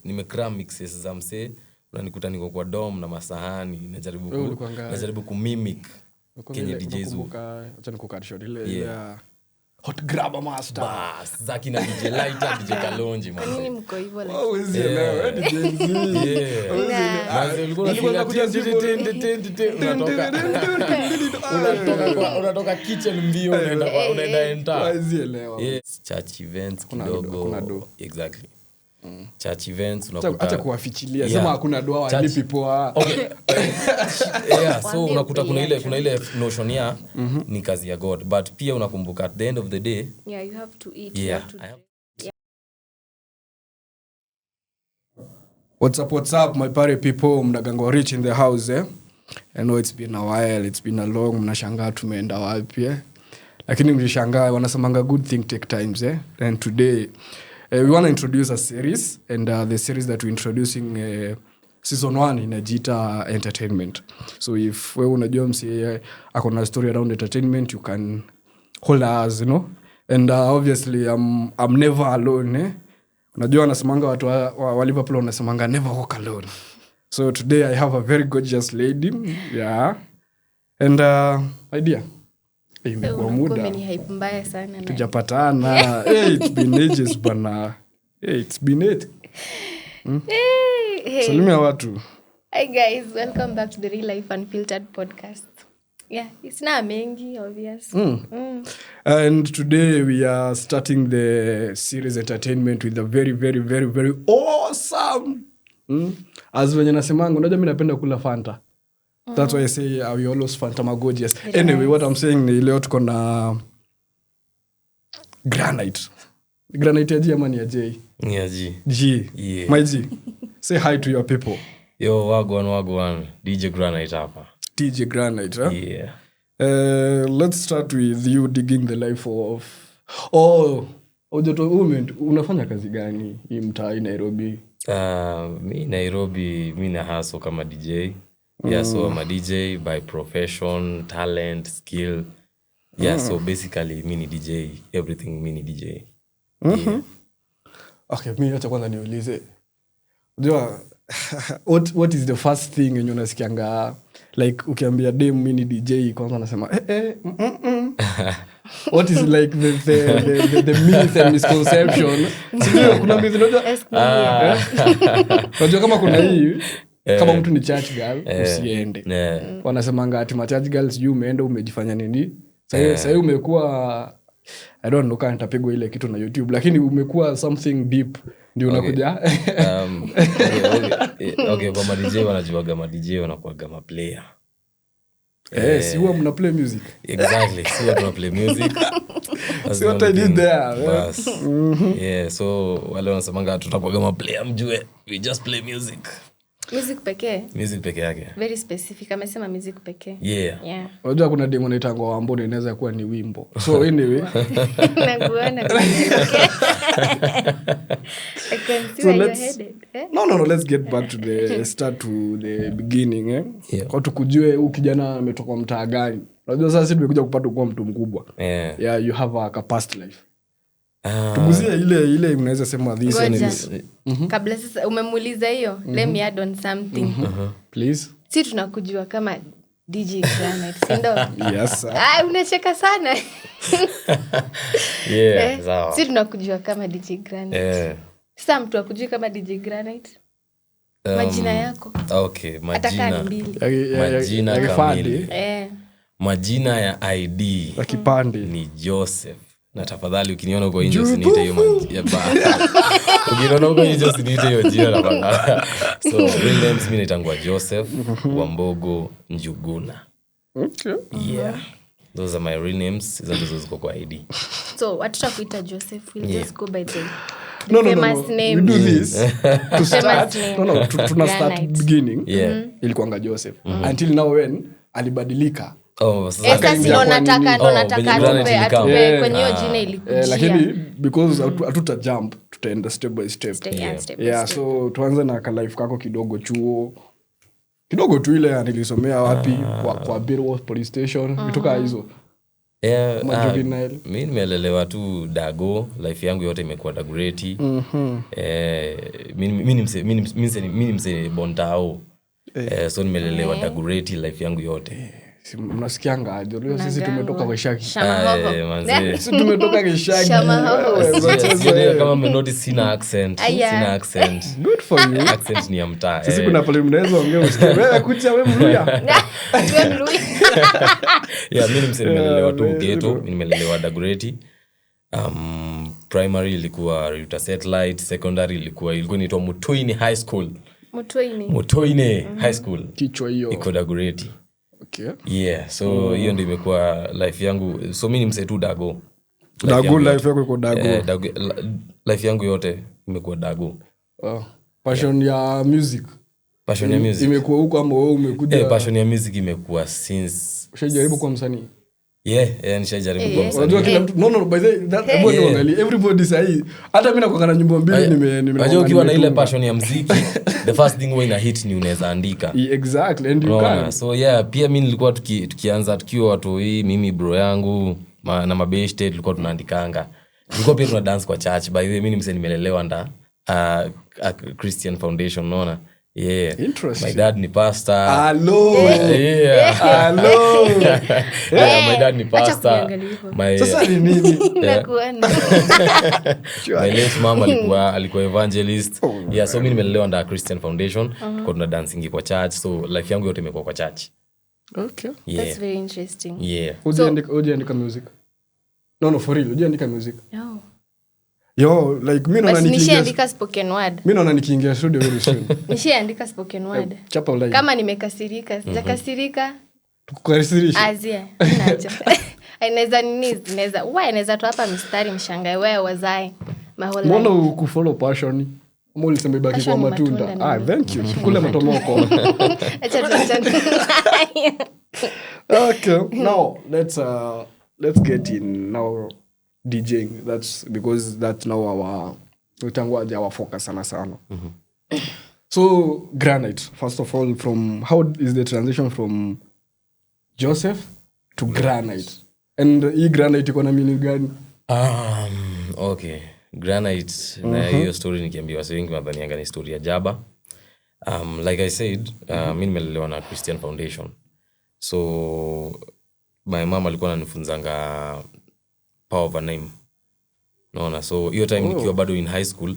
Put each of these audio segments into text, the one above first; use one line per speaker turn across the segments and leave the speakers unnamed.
Nimecram mixes za msee, unanikuta niko kwa dom na masahani, najaribu
Wewe ulikuwanga-
najaribu kumimic
Ulikuwa
kenye
ile-
DJs
unakumbuka- acha nikucut short, ile
Yeah.
ya Hot Grabber Master.
Bas, Zaki na DJ Lighter, DJ Kalonji,
Kwa nini
manze.
mko hivyo like?
Oh, huwezi elewa, wewe ni Gen Z.
Yeah.
Huwezi elewa.
Manze, ulikuwa
Nilikuwa
unafikiria
nakuja
tin,
siku-
tin, tin, tin, tin, tin, unatoka kitchen mbio, unaenda enter.
Huwezi elewa.
Yeah. Church events
Hakuna do,
kidogo.
hakuna do.
Exactly. Church events unakuta
Acha kuwafichilia,
Yeah.
sema hakuna doa,
Church-
walipi poa.
Okay. Yeah, so
Waambie
unakuta kuna ile
ukweli.
kuna ile notion ya ni kazi ya God, but pia unakumbuka at the end of the day,
Yeah, you have to eat, you
yeah,
have to
I have
What's up, what's up, my party people, mnagango rich in the house, eh? I know it's been a while, it's been a long, mnashangaa tumeenda wapi, eh? Lakini msishangaa, wanasemanga good thing take times, eh? And today, we want to introduce a series, and the series that we're introducing, season 1 inajiita entertainment. So if wewe unajua msi ako na story around entertainment, you can hold us, you know? And obviously, I'm never alone, eh? Unajua wanasemanga watu wa Liverpool wanasemanga never walk alone. So today I have a very gorgeous lady. Yeah. And idea. Imekuwa
Unakuwa
muda.
umenihype mbaya sana na-
Tujapatana. Hey, it's been ages bana. Hey, it's been it.
Hey, hey.
Salimia watu.
Hi guys, welcome back to the Real Life Unfiltered podcast. Yeah, it's not mengi, obvious.
And today we are starting the series entertainment with a very, very, very, very awesome. As wenye nasemanga, unajua mi napenda kula Fanta. That's why I say we always Fanta magorgeous.
Very
Anyway,
nice.
what I'm saying ni leo tuko na Granite. Granite ya G ama ni ya J?
Ni ya G.
G.
Yeah.
My G. Say hi to your people.
Yo, wagwan, wagwan. DJ Granite hapa.
DJ Granite, huh?
Yeah.
Let's start with you digging the life of... Oh, Ojoto, unafanya kazi gani hii mtaa hii Nairobi?
Mi Nairobi, mi na hustle kama DJ. Yeah, so I'm a DJ by profession, talent, skill. Yeah, so basically mi ni DJ, everything mi ni DJ. Yeah.
Okay, mi acha kwanza niulize. Unajua, what is the first thing yenye unasikianga like ukiambia dem mi ni DJ kwanza anasema mm, mm, mm. What is like the myth and misconception? Sijui kuna myth unajua?
Ask me.
Unajua kama kuna hii, kama mtu ni church girl, usiende.
Yeah.
Wanasemanga ati ma church girl sijui umeenda umejifanya nini. Sasa umekuwa, I don't know kama nitapigwa ile kitu na YouTube, lakini umekuwa something deep ndio unakuja.
Okay, kwa ma DJ wanajuaga ma DJ wanakuaga ma player.
Si huwa mna play music.
Exactly, si huwa tuna play music. That's
See
the
what I
only
did
thing.
there, eh?
Bas. Yeah, so wale wanasemanga tutakuaga ma player, mjue we just play music.
Music pekee?
Music peke yake.
Very specific. Amesema music pekee.
Yeah.
Yeah.
Unajua kuna demo inaitangwa Wambo na inaweza kuwa ni wimbo. So anyway.
Nakuona music pekee. I can see
So
where you're
let's
headed. Eh?
No, no, no, let's get back to the start, to the beginning, eh?
Yeah.
Kwa tukujue huyu kijana ametoka mtaa gani. Unajua sasa sisi tumekuja kupata kuwa mtu mkubwa.
Yeah.
Yeah, you have a past life. Tuguzie ile unaweza sema this and
Ngoja.
this.
Kabla sasa umemuuliza hiyo, let me add on something.
Please.
Si tunakujua kama DJ Granite, si ndio?
Yes, sir.
Unacheka sana.
Yeah, sawa.
Si tunakujua kama DJ Granite.
Yeah.
Sasa mtu akujui kama DJ Granite? Majina yako?
Okay,
Hata kama ni
majina.
mbili.
Majina
Ya kipande.
kamili. Majina ya ID
Ya kipande.
ni Joseph. Na tafadhali ukiniona huko nje usiniite hiyo ya ba. Ukiniona huko nje usiniite hiyo jina tafadhali. So real names mimi naitangwa Joseph Wambogo Njuguna.
Okay.
Yeah. Those are my real names. Hizo ndizo ziko kwa ID.
So hatutakuita Joseph, we'll
Yeah.
just go by the
No, no, no,
famous
no.
name.
We do this to start.
name.
No, no, tuna start
Granite.
beginning.
Yeah.
Ilikuwanga Joseph. Until now when alibadilika.
Oh, sasa
Sasa si
Akaingia
ndo
kwa
nataka,
nini?
ndo
Oh,
nataka
venye Granite ilikam.
atupe
Yeah.
kwenye hiyo jina ilikujia.
Lakini because hatuta jump, tutaenda step by step.
Step, yeah, step by
Yeah,
step.
so tuanze na ka life kako kidogo chuo. Kidogo tu ile nilisomea wapi, kwa Birwoth Police Station, vitu kama hizo.
Yeah,
Ama juvenile.
Mi nimelelewa tu Dago. Life yangu yote imekuwa Dagureti. Mi ni mse bontao. So nimelelewa Dagureti life yangu yote.
Si mnasikianga aje? Unajua sisi tumetoka Gishagi.
Shamahoho.
Eh, manze.
Sisi tumetoka Gishagi.
Shamahoho.
Eh,
Sijui kama mmenotice, sina accent.
Aya.
Sina accent.
Good for you.
Accent ni ya mtaa.
Sisi kuna pale mnaweza ongea usikie. Wewe kucha wewe Mluya.
Tuwe Mluya.
Yeah, mi ni mse nimelelewa tu
Yeah,
ghetto. Mi nimelelewa Dagureti. Primary ilikuwa Riuta Satellite, secondary ilikuwa inaitwa Mutuini High School.
Mutuini.
Mutuini High School.
Kichwa hiyo.
Iko Dagureti.
Okay.
Yeah, so hiyo ndio imekuwa life yangu. So mi ni mse tu Dago. Life
Dago
yangu
life
yote.
yako iko Dago.
Dago, life yangu yote imekuwa Dago.
Oh. Passion ya music.
Passion ya music.
Imekuwa huko ama wewe umekuja?
Passion ya music imekuwa since
Ushajaribu kuwa msanii?
Yeah, nishajaribu kuwa msanii.
Unajua kila mtu, no, by the way, that, hebu niangalie, everybody sahi. Hata mimi nakuanga na nyimbo mbili
Unajua ukiwa na ile
nimetunga.
passion ya muziki, the first thing huwa ina hit ni unaweza andika.
Yeah, exactly, and you
Unaona?
can.
So yeah, pia mimi nilikuwa tukianza tukiwa watu hii, mimi bro yangu na mabeshte tulikuwa tunaandikanga. Tulikuwa pia tuna dance kwa church. By the way, mimi ni msee nimelelewa nda Christian Foundation, unaona? Yeah.
Interesting.
My dad ni pastor.
Hello.
Yeah.
Hello.
Yeah, my dad ni
Acha
pastor.
kuniangalia hivyo.
Sasa ni nini?
Nakuona.
My late mom alikuwa evangelist. Yeah, so mimi nimelelewa under Christian Foundation. Tulikuwa tuna dancing kwa church. So life yangu yote imekuwa kwa church.
Okay.
Yeah.
That's very interesting.
Yeah.
Ujiandika music? No, for real, ujiandika music?
No.
Yo, like mimi naona
But
nikiingia
nishaandika spoken word.
Mimi naona nikiingia studio very soon.
Nishaandika spoken word.
Chapa line.
Kama nimekasirika, sijakasirika.
Tukukasirisha.
Azia, naacha. Inaweza nini? Inaweza, wewe inaweza tu hapa mistari mshangae wewe wazae. My whole
Mbona
life.
ukufollow passion? Mbona ulisema ibaki
Passion
kwa
ni
matunda?
matunda, nini?
Thank you. Kule matomoko.
Acha tuachane.
Okay. Now, let's get in now DJing. That's because that's now our utangwaje our focus sana sana. So Granite, first of all, from how is the transition from Joseph to Granite? And hii Granite iko na meaning gani?
Okay. Granite, na hiyo story nikiambiwa watu wengi wanadhanianga ni story ya jaba. Like I said, mimi nimelelewa na Christian Foundation. So my mom alikuwa ananifunzanga power of a name. Unaona? So hiyo time nikiwa bado in high school,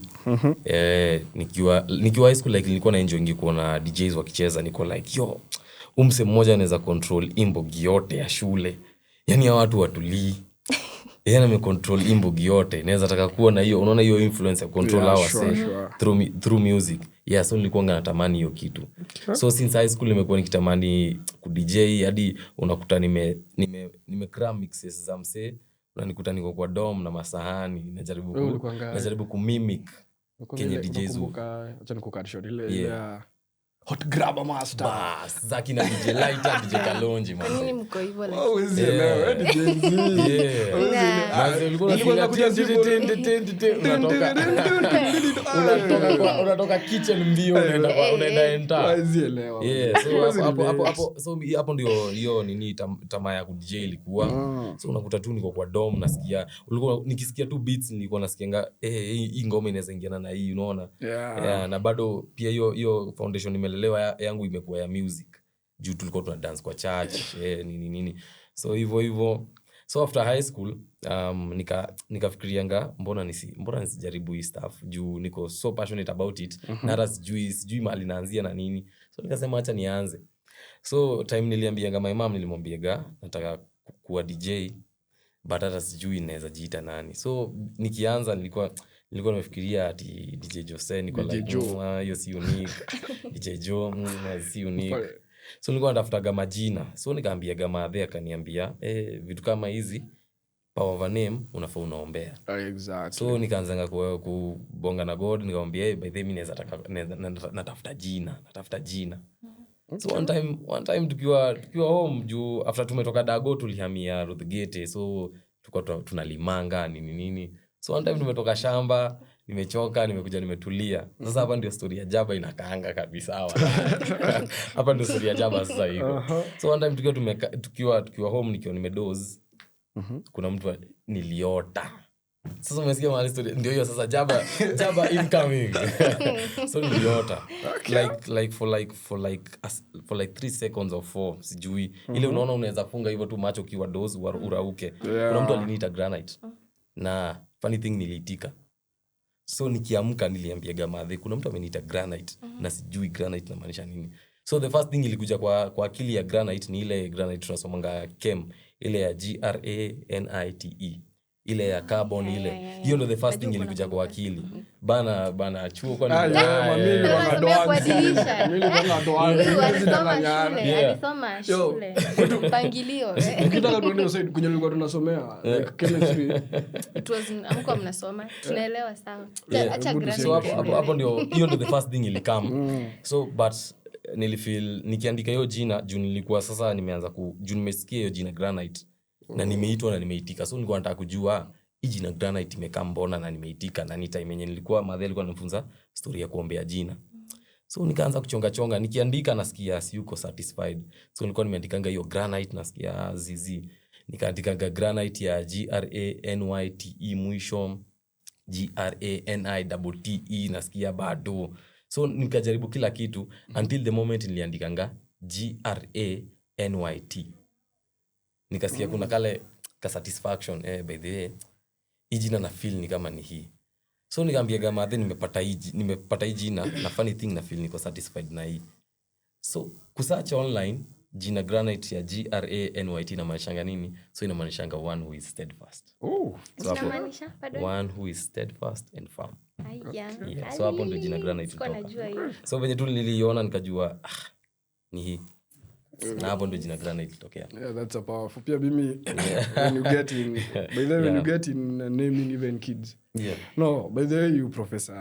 nikiwa high school, like nilikuwa na enjoy kuona DJs wakicheza, niko like yo, umse mmoja anaweza control imbogi yote ya shule. Yaani hawa watu watulii. Yeye ame control imbogi yote. Naweza taka kuwa na hiyo, unaona hiyo influence ya control
Yeah,
hawa
sure,
say
sure.
Through music. Yeah, so nilikuwa natamani hiyo kitu. So since high school nimekuwa nikitamani ku DJ hadi unakuta nime cram mixes za msee, unanikuta niko kwa dom na masahani,
Wewe ulikuwa
najaribu kumimic
Ulikuwa
kenye
ile
D Js
unakumbuka, acha nikukatishe short, ile
Yeah.
ya Hot Grabber Master.
Bas, Zaki na DJ Lighter, DJ Kalonji,
Kwa nini
manze.
mko hivyo like?
Oh, huwezi elewa, wewe ni Gen Z.
Yeah.
Huwezi elewa.
Manze, ulikuwa
Nilikuwa
unafikiria
nakuja
tin, tin, tin, tin, tin, tin, unatoka kitchen mbio, unaenda enter.
Huwezi elewa.
Yeah, so
Huwezi relate.
hapo, so hapo ndio hiyo nini tamaa ya ku DJ ilikuwa. So unakuta tu niko kwa dom nasikia, ulikuwa nikisikia tu beats nilikuwa nasikianga, hii ngoma inaweza ingiana na hii, unaona?
Yeah.
Yeah, na bado pia hiyo foundation nimelelewa yangu imekuwa ya music. Juu tulikuwa tuna dance kwa church, nini nini. So hivyo hivyo. So after high school, nikafikirianga mbona nisijaribu hii stuff juu niko so passionate about it. Na hata sijui mahali naanzia na nini. So nikasema acha nianze. So time niliambianga my mom, nilimwambiaga nataka kuwa DJ but hata sijui naweza jiita nani. So nikianza nilikuwa nimefikiria ati DJ Jose, niko
DJ
like,
Joe.
hiyo si unique. DJ Joe, si unique.
Pale.
So nilikuwa natafutaga majina. So nikaambiaga madhe, akaniambia, vitu kama hizi power of a name unafaa unaombea.
Exactly.
So nikaanzanga kubonga na God, nikamwambia, by the way, mimi naweza taka, naweza, natafuta jina, natafuta jina. So one time tukiwa home juu after tumetoka Dago tulihamia Ruthgate, so tulikuwa tunalimanga nini nini. So one time tumetoka shamba, nimechoka, nimekuja nimetulia. Sasa hapa ndio story ya Jaba inakaanga kabisa hawa. Hapa ndio story ya Jaba sasa iko. So one time tukiwa home nikiwa nimedoze, Kuna mtu niliota. Sasa umesikia mahali story ndio hiyo sasa, jaba jaba incoming. So niliota like for like 3 seconds or 4, sijui, ile unaona unaweza funga hivyo tu macho ukiwa doze urauke. Kuna mtu aliniita Granite, na funny thing, niliitika. So nikiamka niliambiaga madhe, "Kuna mtu ameniita Granite na sijui granite namaanisha nini." So the first thing ilikuja kwa akili ya granite ni ile granite tunasomanga chem, ile ya granite, ile ya carbon ile. Hiyo ndo the first thing
Najua.
Ilikuja kwa akili, bana bana, chuo kwani?
Ah, yeah,
Ah,
mami,
yeah.
nilikuwa
Anasomea kwa
na
dirisha.
Mimi nilikuwa na doanzi,
Huyu alisoma
sidanganyana.
shule, alisoma
Yo,
shule mpangilio.
Ukitaka tuende hiyo side kwenye tulikuwa tunasomea like chemistry.
It was amko mnasoma, tunaelewa, sawa. Acha
Hebu
granite.
So hapo ndio, hiyo ndio the first thing ilicome. So but nilifeel nikiandika hiyo jina, juu nilikuwa sasa nimeanza ku, juu nimesikia hiyo jina Granite na nimeitwa na nimeitika, so nilikuwa nataka kujua hii jina Granite imekaa mbona na nimeitika, na ni time yenye nilikuwa, madhe alikuwa ananifunza story ya kuombea jina. So nikaanza kuchonga chonga, nikiandika nasikia siyuko satisfied. So nilikuwa nimeandikanga hiyo granite, nasikia zizi. Nikaandikanga granite ya granite mwisho, granite, nasikia bado. So nikajaribu kila kitu until the moment niliandikanga granyt, nikasikia kuna kale ka satisfaction, by the way, hii jina na feel ni kama ni hii. So nikaambiaga madhe, "Nimepata hii jina na funny thing, na feel niko satisfied na hii." So kusearch online jina granite ya granyt inamaanishanga nini? So inamaanishanga one who is steadfast.
Oh.
So hapo,
Inamaanisha, pardon?
One who is steadfast and firm.
Aya.
Yeah, so hapo ndo jina granite
Sikuwa
ilitoka.
najua hiyo.
So venye tu niliiona nikajua, ah, ni hii, na hapo ndo jina Granite ilitokea.
Yeah, that's a powerful. Pia mimi, when you get in, by the way, when you get in naming even kids. No, by the way, you prophesy.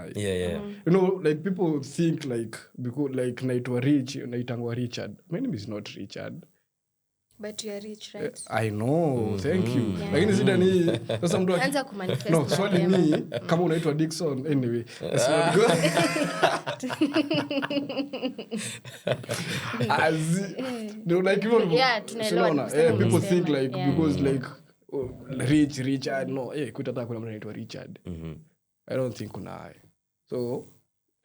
Like people think like because like naitwa Rich, naitangwa Richard. My name is not Richard.
But you are rich, right?
I know, thank you. Lakini shida ni sasa mtu
Anza kumanifest
No, swali
mapema.
ni kama unaitwa Dixon, anyway, let's not go. As no, like even
Yeah, tunaelewa
unaona,
kusema
people
unasema.
think like because like, oh, Rich, Richard, no, kwetu hata kuna mtu anaitwa Richard. I don't think kuna. So,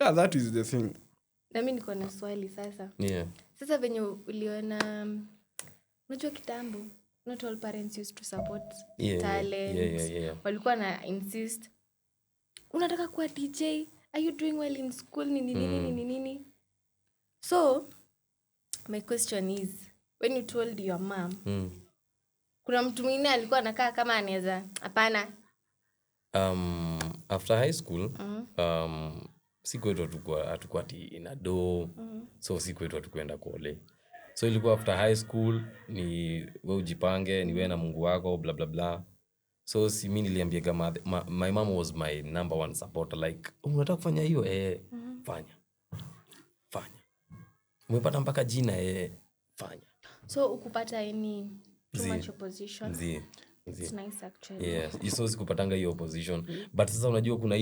yeah, that is the thing.
Na mi niko na swali sasa. Sasa venye uliona, unajua kitambo not all parents used to support talent. Walikuwa na insist, "Unataka kuwa DJ? Are you doing well in school?" Nini nini nini nini. So my question is, when you told your mom, kuna mtu mwingine alikuwa anakaa kama anaweza, "Hapana"?
After high school, si kwetu hatukuwa ati ina do. So si kwetu hatukuenda kole, so ilikuwa after high school ni we ujipange, ni we na Mungu wako, bla bla bla. So si mi niliambiaga my mom was my number one supporter, like, "Oh, unataka kufanya hiyo, fanya, fanya. Umepata mpaka jina, fanya."
So ukupata any too
Zii.
Much opposition?
Nzi, nzi.
It's nice actually.
Yeah, so sikupatanga hiyo opposition, but sasa unajua kuna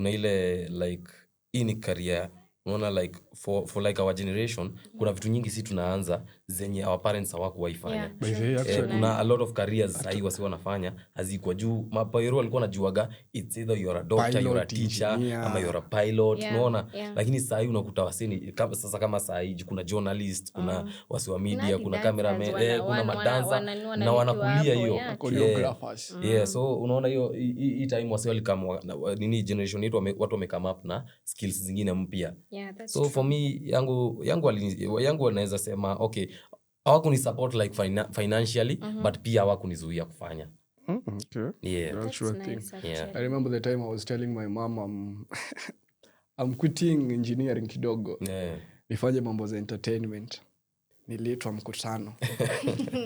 ile like hii ni career, unaona, like for like our generation, kuna vitu nyingi si tunaanza zenye our parents hawakuwaifanya.
By the way, actually,
Kuna a lot of careers sahii wasi wanafanya hazikuwa, juu mapairo walikuwa wanajuaga it's either you're a doctor, you're a
Pilot,
teacher,
engineer.
ama you're a pilot. Unaona? Lakini sahii unakuta waseni kama, sasa kama sahii kuna journalist, kuna wasi wa media,
hadi
kuna
dancers,
cameraman, kuna madansa na
wanalipiwa
wanakulia
hapo,
hiyo.
Choreographers.
Yeah, so unaona hiyo hii time wasi walikam, nini, generation yetu watu wamecome up na skills zingine mpya.
Yeah, that's
So for me, yangu wanaweza sema okay, hawakuni support like financially, but pia hawakunizuia kufanya.
Okay.
Yeah.
That's
That's
sure thing.
nice actually.
I remember the time I was telling my mom I'm quitting engineering kidogo nifanye mambo za entertainment. Niliitwa mkutano,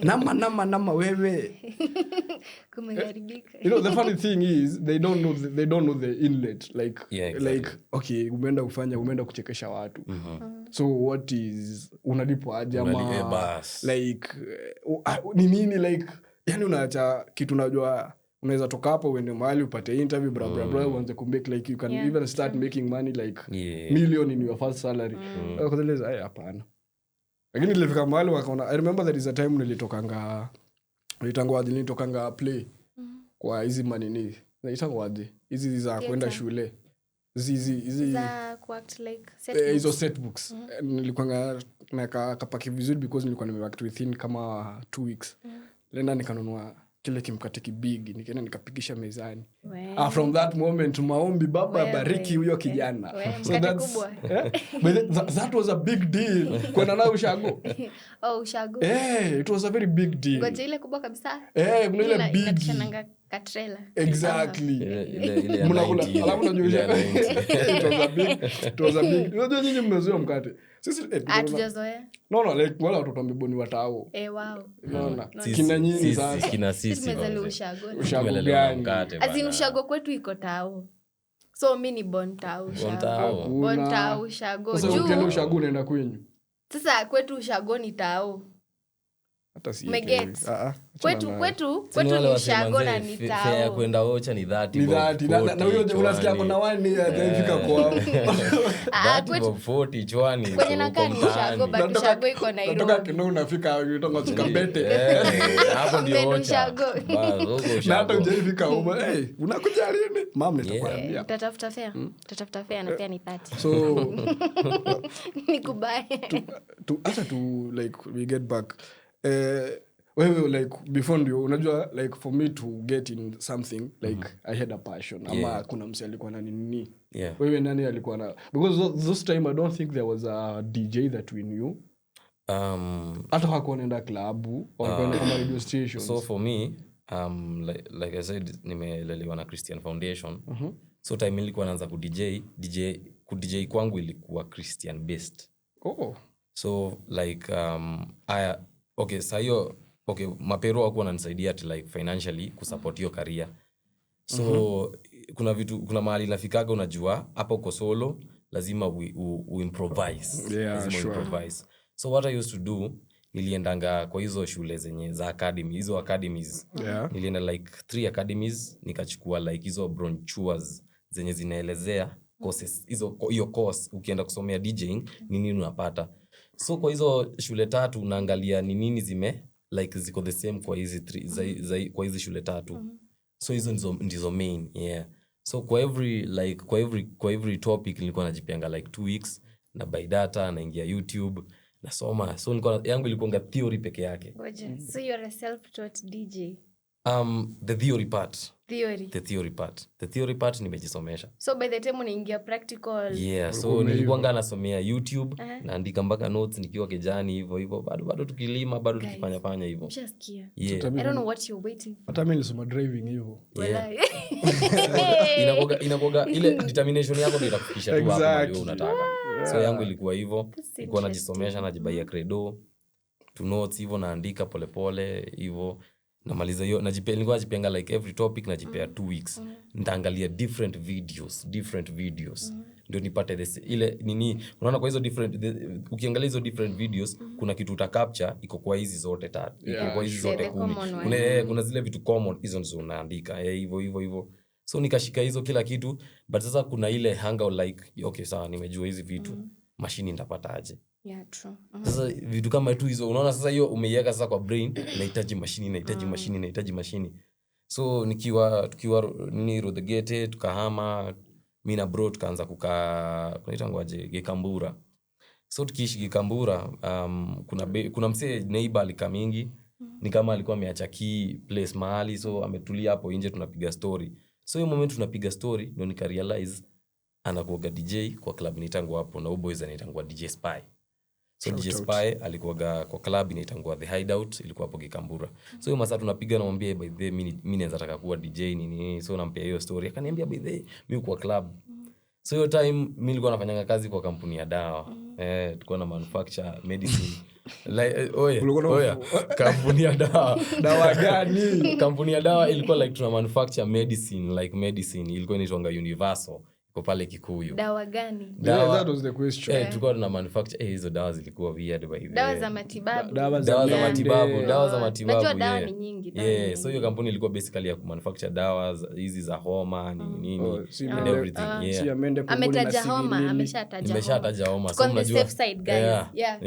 "Nama nama nama wewe."
Kumeharibika.
You know, the funny thing is they don't know the inlet, like like okay, umeenda kufanya, umeenda kuchekesha watu, so what is, unalipwa aje ama
Bas.
Like ni nini, like yani unaacha kitu unajua unaweza toka hapo uende mahali upate interview, bla bla bla, uanze kumake, like you can even start making money like million in your first salary. Wakaeleza, "Ai, hapana." Lakini nilifika mahali wakaona. I remember there is a time nilitokanga Naitangwaje, nilitokanga play kwa hizi manini, naitangwaje, hizi za kwenda shule, zizi hizi
Za kuact like set
hizo
books.
Set books. Nilikuwanga na kapaki vizuri because nilikuwa nimeworked within kama 2 weeks. Lenda nikanunua kile kimkate kibigi, nikaenda nikapigisha mezani.
We.
Ah, from that moment maombi, Baba
Wewe.
bariki huyo kijana.
We,
So
mkate
that's
kubwa.
Eh, but that was a big deal kwenda nayo ushago.
Oh, ushago.
Eh, it was a very big deal.
Ngoja, ile kubwa kabisa.
Eh, kuna ile big.
Inatishananga katrela.
Exactly.
Ile ya
Mnakula
90 ile.
alafu unajua
Ile ya 90.
It was a big, unajua nyinyi mmezoea mkate, sisi
Hatujazoea.
No, like wale watoto wameboni watao.
Eh, wow.
Unaona?
Sisi-
Kina nyinyi sasa.
kina
Sisi
sisi
tumezaliwa
manze.
ushago.
Ushago
Tumelelewa na
gani?
mkate
As in
bana.
ushago kwetu iko tao, so mi ni born tao
Born
ushago.
tao.
Hakuna.
Born tao ushago.
Sasa
Juu
ukienda ushago unaenda kwenyu.
Sasa kwetu ushago ni tao.
Hata si
Umeget?
Ah, ah, achana
Kwetu
nayo.
kwetu
Si ni
kwetu
wale
ni
wasee
ushago na
manze,
ni
fare ya
tao.
kwenda ocha ni 30
Ni
bob,
30 na huyo
40,
unasikia
chwani.
kuna wani hajaifika kwao.
Ah,
30
kwetu
bob, 40 chwani,
kwenye
uko
nakaa ni
mtaani.
ushago, but ushago iko
Natoka
Nairobi.
Kinoo unafika unatonga Chikambete.
Eh, hapo ndio
Mbele
ocha.
ushago.
Bas, huko
Na hata
ushago.
hujaifika huko, hey, unakuja lini mam, nitakwambia.
Utatafuta fare, utatafuta fare na fare ni 30.
So
Nikubaye.
Hata tu like we get back, wewe like before ndio unajua like for me to get in something like I had a passion ama kuna mse alikuwa na nini. Wewe nani alikuwa na, because those time I don't think there was a DJ that we knew. Hata hawakuwa wanaenda klabu, walikuwa wanaenda kama radio stations.
So for me, like I said, nimelelewa na Christian Foundation. So time nilikuwa naanza kudj, dj kudj kwangu ilikuwa Christian based.
Oh.
So like aya, okay, saa hiyo, okay, mapero wakuwa wananisaidia ati like financially kusupport hiyo career. So kuna vitu, kuna mahali nafikaga unajua hapa uko solo, lazima uimprovise. Lazima uimprovise. So what I used to do, niliendanga kwa hizo shule zenye za academy, hizo academies. Nilienda like three academies, nikachukua like hizo brochures zenye zinaelezea courses hizo, hiyo course ukienda kusomea DJing ni nini unapata. So kwa hizo shule tatu unaangalia ni nini zime like ziko the same kwa hizi three, kwa hizi shule tatu. So hizo ndizo main, yeah. So kwa every like kwa every topic nilikuwa najipeanga like 2 weeks na buy data, naingia YouTube, nasoma. So nilikuwa, yangu ilikuwanga theory peke yake.
Ngoja. So you're a self-taught DJ?
The theory part.
Theory.
The theory part nimejisomesha.
So by the time unaingia practical.
Yeah, so nilikuwanga nasomea YouTube, naandika mpaka notes nikiwa kijani hivyo hivyo, bado tukilima, bado tukifanya fanya hivyo.
Mshasikia.
Yeah.
I don't know what you're waiting for.
Hata mi nilisoma driving hivo.
Yeah.
Walai.
Inakuwaga ile determination yako ndio itakufikisha tu hapo mahali wewe unataka. So yangu ilikuwa hivyo. Nilikuwa najisomesha, najibaia credo to notes hivyo, naandika polepole hivyo, namaliza hiyo. Nilikuwa najipenga like every topic najipea 2 weeks, nitaangalia different videos ndio nipate ile nini. Unaona kwa hizo different ukiangalia hizo different videos, kuna kitu utacapture iko kwa hizi zote tatu, iko kwa hizi zote
The
10.
Common one.
Kuna zile vitu common, hizo ndizo unaandika, hivyo hivyo hivyo. So nikashika hizo kila kitu, but sasa kuna ile hunger like, okay, sawa, nimejua hizi vitu, mashini nitapataje?
Yeah, true.
Sasa vitu kama tu hizo, unaona sasa hiyo umeiweka sasa kwa brain, nahitaji mashini, nahitaji mashini, nahitaji mashini. So nikiwa tukiwa nini Rudhegete, tukahama mi na bro, tukaanza kukaa kunaitangwaje Gikambura. So tukiishi Gikambura, kuna msee neighbor alika mingi, ni kama alikuwa ameacha key place mahali, so ametulia hapo nje, tunapiga story. So hiyo moment tunapiga story ndio nikarealize anakuaga DJ kwa club inaitangwa hapo, na huyo boys anaitangwa DJ Spy. So DJ Spy alikuwaga kwa club inaitangwa The Hideout, ilikuwa hapo Gikambura. So hiyo masaa tunapiga, namwambia, "By the way, mi naweza taka kuwa DJ nini nini." So nampea hiyo story, akaniambia, "By the way, mi kwa club." So hiyo time mi nilikuwa nafanyanga kazi kwa kampuni ya dawa. Eh, tulikuwa na manufacture medicine like, oye,
Ulikuwa na-
oya, kampuni ya dawa.
Dawa gani?
Kampuni ya dawa ilikuwa like tuna manufacture medicine, like medicine ilikuwa inaitwanga Universal. Iko pale Kikuyu.
Dawa gani?
Yeah, that was the question.
Tulikuwa tuna manufacture hizo dawa zilikuwa weird by the way.
Dawa za matibabu.
Dawa za matibabu,
dawa za matibabu.
Najua dawa ni nyingi.
Yeah, so hiyo kampuni ilikuwa basically ya kumanufacture dawa hizi za homa nini nini and everything. Yeah.
Si amende punguni na
Ametaja homa, ameshataja homa.
Nimeshataja homa.
So unajua safe side guys. Yeah.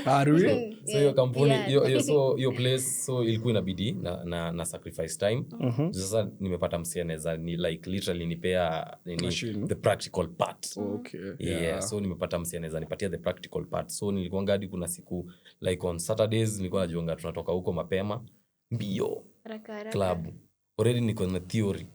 Are we?
So hiyo kampuni hiyo so hiyo place so ilikuwa inabidi na sacrifice time. Sasa nimepata msianeza ni like literally nipea nini the practical part.
Okay.
Yeah. So nimepata msi anaweza nipatia the practical part. So nilikuwa hadi kuna siku like on Saturdays nilikuwa najiunga tunatoka huko mapema mbio
haraka
club. Already niko na theory.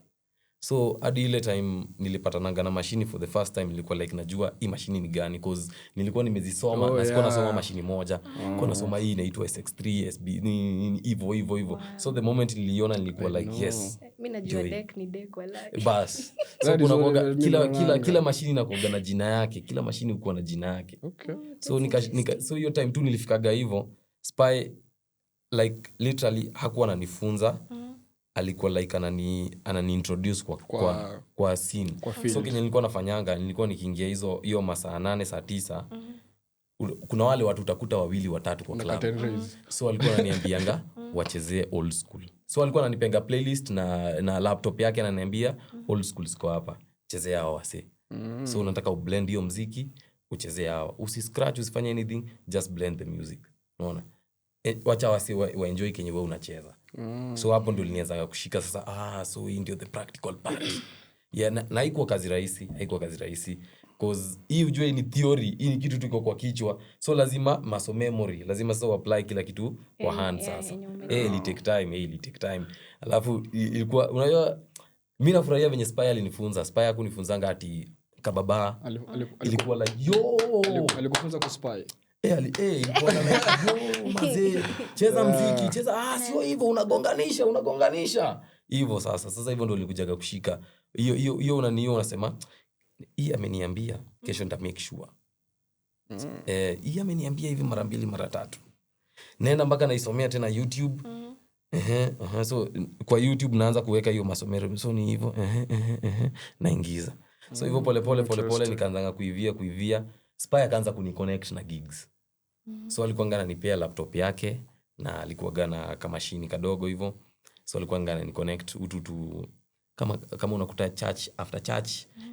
So hadi ile time nilipatananga na mashini for the first time nilikuwa like najua hii mashini ni gani cause nilikuwa nimezisoma na sikuwa nasoma mashini moja. Nilikuwa nasoma hii inaitwa SX3 SB nini hivyo hivyo hivyo. So the moment niliona nilikuwa like yes.
Mimi najua deck ni deck wala.
Bas. So kuna kuoga kila mashini inakuwa na jina yake, kila mashini hukuwa na jina yake.
Okay.
So nika so hiyo time tu nilifikaga hivyo Spy like literally hakuwa ananifunza. Alikuwa like anani introduce kwa scene.
Kwa
so kenye nilikuwa nafanyanga nilikuwa nikiingia hizo hiyo masaa 8 saa 9 kuna wale watu utakuta wawili watatu kwa club. So alikuwa ananiambianga wachezee old school. So alikuwa ananipenga playlist na laptop yake ananiambia old school siko hapa, chezea hao wase. So unataka ublend hiyo muziki, uchezee hao. Usi scratch, usifanye anything, just blend the music. Unaona? Wacha wasi wa enjoy kenye wewe unacheza. So hapo ndio nilianza kushika sasa, so hii ndio the practical part. Yeah, na haikuwa kazi rahisi, cause hii ujue ni theory, hii ni kitu tuko kwa kichwa. So lazima muscle memory, lazima sasa apply kila kitu kwa hand sasa. Ili take time, Alafu ilikuwa unajua mimi nafurahia venye Spy alinifunza. Spy hakunifunzanga ati kababa. Ilikuwa like yo,
alikufunza ku spy.
Ilikuwa na yo mazee, cheza muziki, cheza sio hivyo unagonganisha. Hivyo sasa hivyo ndio nilikujaga kushika. Hiyo unaniona unasema hii ameniambia kesho nita make sure. Hii ameniambia hivi mara mbili mara tatu. Nenda mpaka naisomea tena YouTube. So kwa YouTube naanza kuweka hiyo masomero. So ni hivyo naingiza. So hivyo pole pole nikaanza kuivia. Spy akaanza kuniconnect na gigs. So alikuwa ananipea laptop yake na alikuwa na kamashini kadogo hivyo. So alikuwa ananiconnect utu kama unakuta church after church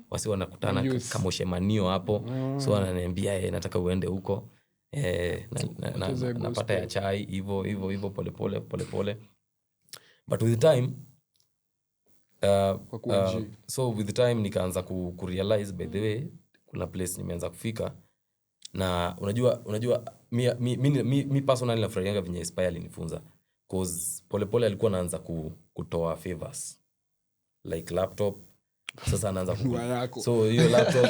wasi wanakutana kama ushemanio hapo. So ananiambia nataka uende huko. Napata ya chai hivyo hivyo hivyo pole pole. But with time so with time nikaanza ku realize by the way kuna place nimeanza kufika. Na unajua mi personally nafurahianga venye Spy alinifunza cause pole pole alikuwa anaanza kutoa favors like laptop. Sasa anaanza so hiyo laptop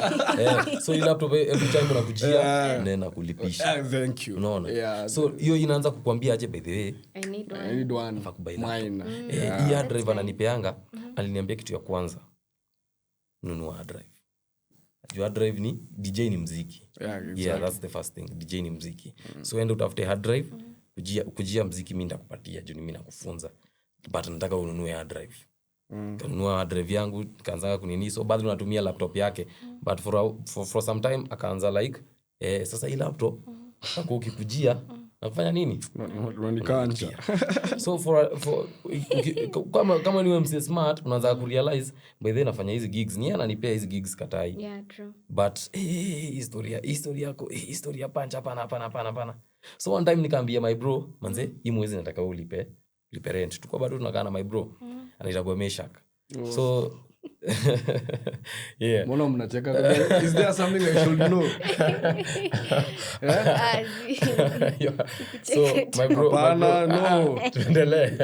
so hiyo laptop every time unakujia nenda kulipisha.
Thank you.
Unaona? Yeah. So hiyo inaanza kukuambia aje by the way
I need one.
Mine.
Hii hard drive ananipeanga, aliniambia kitu ya kwanza, nunua hard drive. Juu drive ni DJ ni muziki.
Yeah, exactly.
Yeah, that's the first thing. DJ ni muziki. So enda utafute hard drive, kujia muziki mimi ndakupatia juu mimi nakufunza. But nataka ununue hard drive. Kanunua hard drive yangu, nikaanza kunini. So bado natumia laptop yake. But for some time akaanza like sasa hii laptop mm. ukikujia na kufanya nini?
Unanikanja.
So for kama ni MC smart unaanza kurealize by then nafanya hizi gigs, ni ananipea hizi gigs katai.
Yeah, true.
But historia yako, historia punch hapana. So one time nikaambia my bro, manze, hii mwezi nataka ulipe rent. Tuko bado tunakaa na my bro. Anaitwa Meshak. So yeah.
Mbona mnacheka? Is there something I should know?
Yeah? So my bro,
no.
Tuendelee.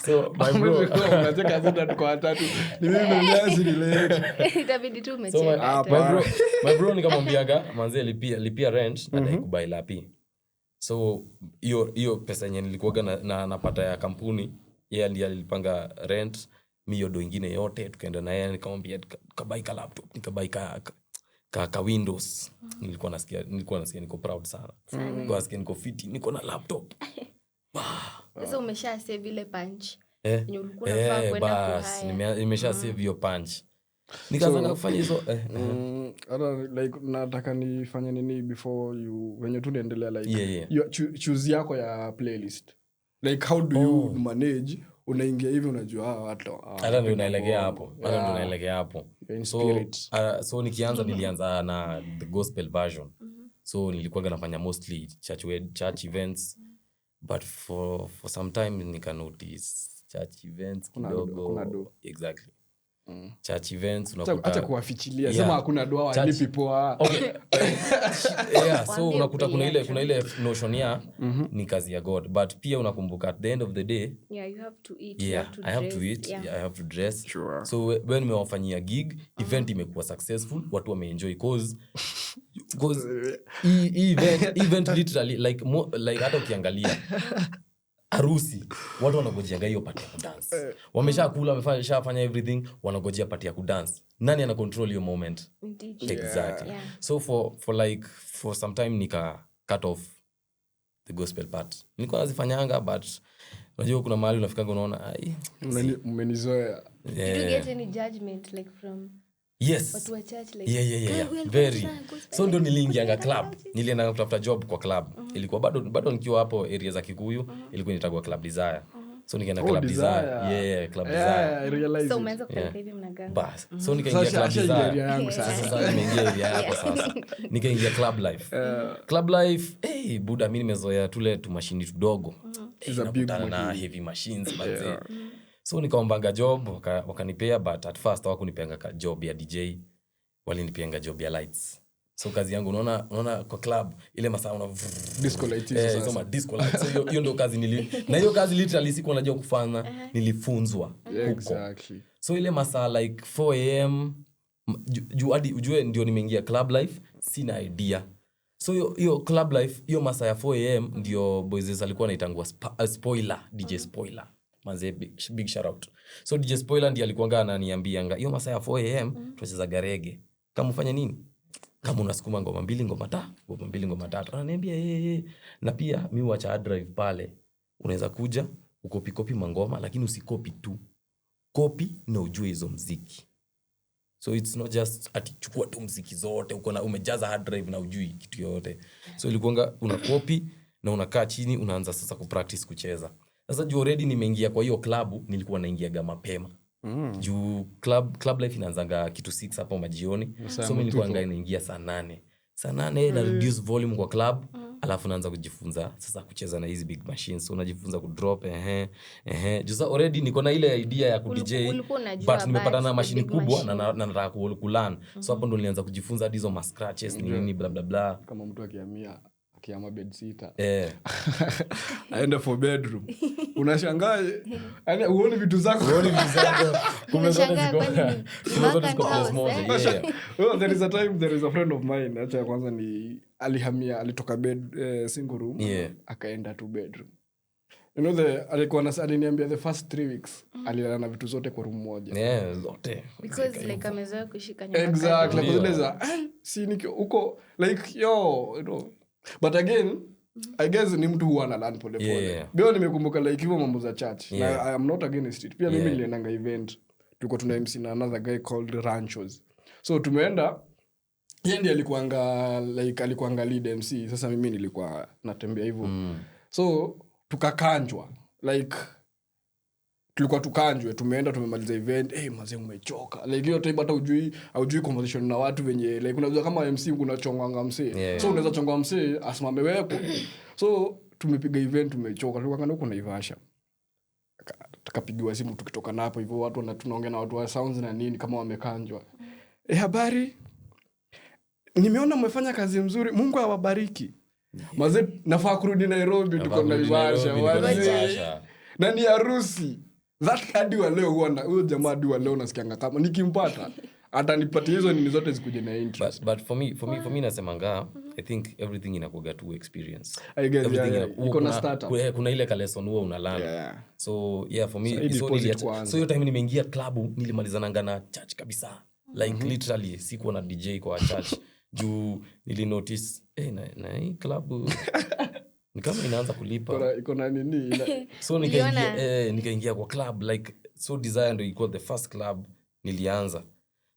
So my bro,
mnacheka sasa tuko watatu. Ni mimi mwenyewe relate.
Itabidi tu umecheka.
So my bro nikamwambiaga manze lipia rent na dai kubuy lapi. So hiyo pesa yenye nilikuwa na napata ya kampuni, yeye ndiye alipanga rent. Mi yodo ingine yote tukaenda na yeye, nikamwambia nikabuy ka laptop, nikabuy ka Windows. Nilikuwa nasikia niko proud sana. Nilikuwa nasikia niko fit, niko na laptop.
Sasa umesha save ile punch. Yenye ulikuwa unafaa kwenda kuhaya.
Nimesha save hiyo punch. Nikaanza kufanya hizo
Hata like nataka nifanye nini before you venye tu naendelea like your choose yako ya playlist, like how do you manage? Unaingia hivi unajua hawa watu
Hata ndio unaelekea hapo, hata ndio unaelekea hapo.
You're in
So,
spirit.
so nikianza, nilianza na the gospel version. So nilikuwaga nafanya mostly church events, but for some time nika notice church events kidogo.
Kuna do.
Exactly, church events unakuta
Acha kuwafichilia.
Yeah.
Sema hakuna doa, walipi poa.
Okay. Yeah, so
Waambie
unakuta kuna ile
ukweli.
kuna ile notion ya ni kazi ya God, but pia unakumbuka at the end of the day,
Yeah, you have to eat, you have to
I have to
dress,
eat, yeah, I have to dress.
Sure.
So when nimewafanyia gig, event imekuwa successful, watu wameenjoy, cause hii event literally like hata ukiangalia harusi, watu wanagojeanga hiyo part ya kudance. Wameshakula, wameshafanya everything, wanagojea part ya kudance. Nani ana control hiyo moment?
Ni DJ.
Exactly. So for like for some time nika cut off the gospel part. Nilikuwa nazifanyanga, but unajua kuna mahali unafikanga unaona, ai.
Mmenizoea.
Did you get any judgment like from
Yes.
watu wa church, like,
Yeah.
"Girl, we'll
Very.
go gospel,
So ndo niliingianga
gospel
club. Nilienda kutafuta job kwa club. Ilikuwa bado nikiwa hapo area za Kikuyu. Ilikuwa inaitwa Club Desire. So nikaenda
Oh,
Club Desire.
Desire.
Yeah, Club
Yeah,
Desire.
I realize
So
it.
umeanza kupeleka hivi mnaganga.
Bas, so nikaingia
Sasa
Club
ashaingia
Desire.
area yangu sasa.
Sasa nimeingia area yako sasa. Nikaingia club life. Club life, hey, buda, mi nimezoea tule tumashini tudogo. Hey,
Is a big
nakutana na heavy machines manze. So nikaombanga job, wakanipea, but at first hawakunipeanga job ya DJ, walinipeanga job ya lights. So kazi yangu, unaona kwa club ile masaa una
Disco light hizo
hizo
sasa.
ma disco lights. So hiyo ndio kazi na hiyo kazi literally sikuwa najua kufanya, nilifunzwa
Yeah,
huko. So ile masaa like 4 am, juu hadi ujue ndio nimeingia club life, sina idea. So hiyo club life, hiyo masaa ya 4 am ndio boys alikuwa anaitangua Spoiler, DJ Spoiler manze, big, big shout out. So DJ Spoiler ndiye alikuwanga ananiambianga hiyo masaa ya 4 am tunachezaga reggae, kama ufanye nini, kama unasukuma ngoma mbili, ngoma mbili, ngoma tatu. Ananiambia, hey, hey. Na pia mi huacha hard drive pale, unaweza kuja ucopy copy mangoma, lakini usicopy tu, copy na ujue hizo mziki. So it's not just ati chukua tu mziki zote, uko na umejaza hard drive na ujui kitu yoyote. So ilikuanga una copy na unakaa chini, unaanza sasa kupractice kucheza. Sasa juu already nimeingia kwa hiyo klabu, nilikuwa naingiaga mapema juu club life inaanzanga kitu 6 hapo majioni.
Masaa
So mi
ya
nilikuwanga naingia saa 8, saa 8 na reduce volume kwa club, alafu naanza kujifunza sasa kucheza na hizi big machines. So unajifunza kudrop, ehe ehe, juu sasa already niko na ile idea ya kudj,
Ulikuwa unajua
but nimepata na
about the
mashini
big
kubwa
machine.
na nataka kulearn. So hapo ndo nilianza kujifunza hadi hizo ma scratches, ni nini, bla bla bla.
Kama mtu akiama bedsitter, aende for bedroom, unashangaa yani uoni vitu zako.
Uoni vitu zako. Kumbe zote
Unashangaa kwani ni
kumbe zote ziko
vacant
place
house,
moja.
eh?
Yeah.
Well, there is a time, there is a friend of mine, acha ya kwanza ni alihamia, alitoka bed single room, akaenda to bedroom. You know the alikuwa na aliniambia the first 3 weeks alilala na vitu zote kwa room moja.
Yeah, zote.
Because like amezoea kushika nyumba.
Exactly.
Ndio.
Like, zile za, "Ai, si huko like yo," you know. But again, I guess ni mtu huwa ana learn pole pole. Bio nimekumbuka like hivyo mambo za church, na I am not against it pia. Mimi niliendanga event, tulikuwa tuna MC na another guy called Ranchos. So tumeenda, yeye ndiye alikuanga like alikuanga lead MC, sasa mimi nilikuwa natembea hivyo. So tukakanjwa, like tulikuwa tukanjwe, tumeenda, tumemaliza event, hey, mazee umechoka, like hiyo time hata haujui conversation na watu wenye like unajua kama MC unachongwanga msee. So unaweza chongwa msee asimame weko. So tumepiga event, tumechoka, tulikuwa huko Naivasha. Tukapigiwa simu tukitoka napo hivyo, watu tunaongea na watu wa sounds na nini kama wamekanjwa. "Habari, nimeona mmefanya kazi mzuri, Mungu awabariki." Mazee, nafaa kurudi Nairobi, tuko
Nafaa kurudi
Naivasha.
Nairobi, niko
Wazee.
Naivasha.
Na ni harusi that hadi wa leo huwa huyo jamaa hadi wa leo nasikianga kama nikimpata atanipatia hizo nini zote zikuje na interest.
But for me nasemanga I think everything inakuaga tu experience.
I guess,
Everything
yeah. Iko na startup.
kuna ile ka lesson huwa una learn. So yeah, for me,
So, hii
so
deposit kwanza.
so hiyo time nimeingia klabu, nilimalizananga na church kabisa, like literally sikuwa na DJ kwa church juu nilinotice, na hii klabu ni kama inaanza kulipa.
Iko na nini
So nikaingia
Uliona?
nikaingia kwa club, like so Desire ndo ilikuwa the first club nilianza.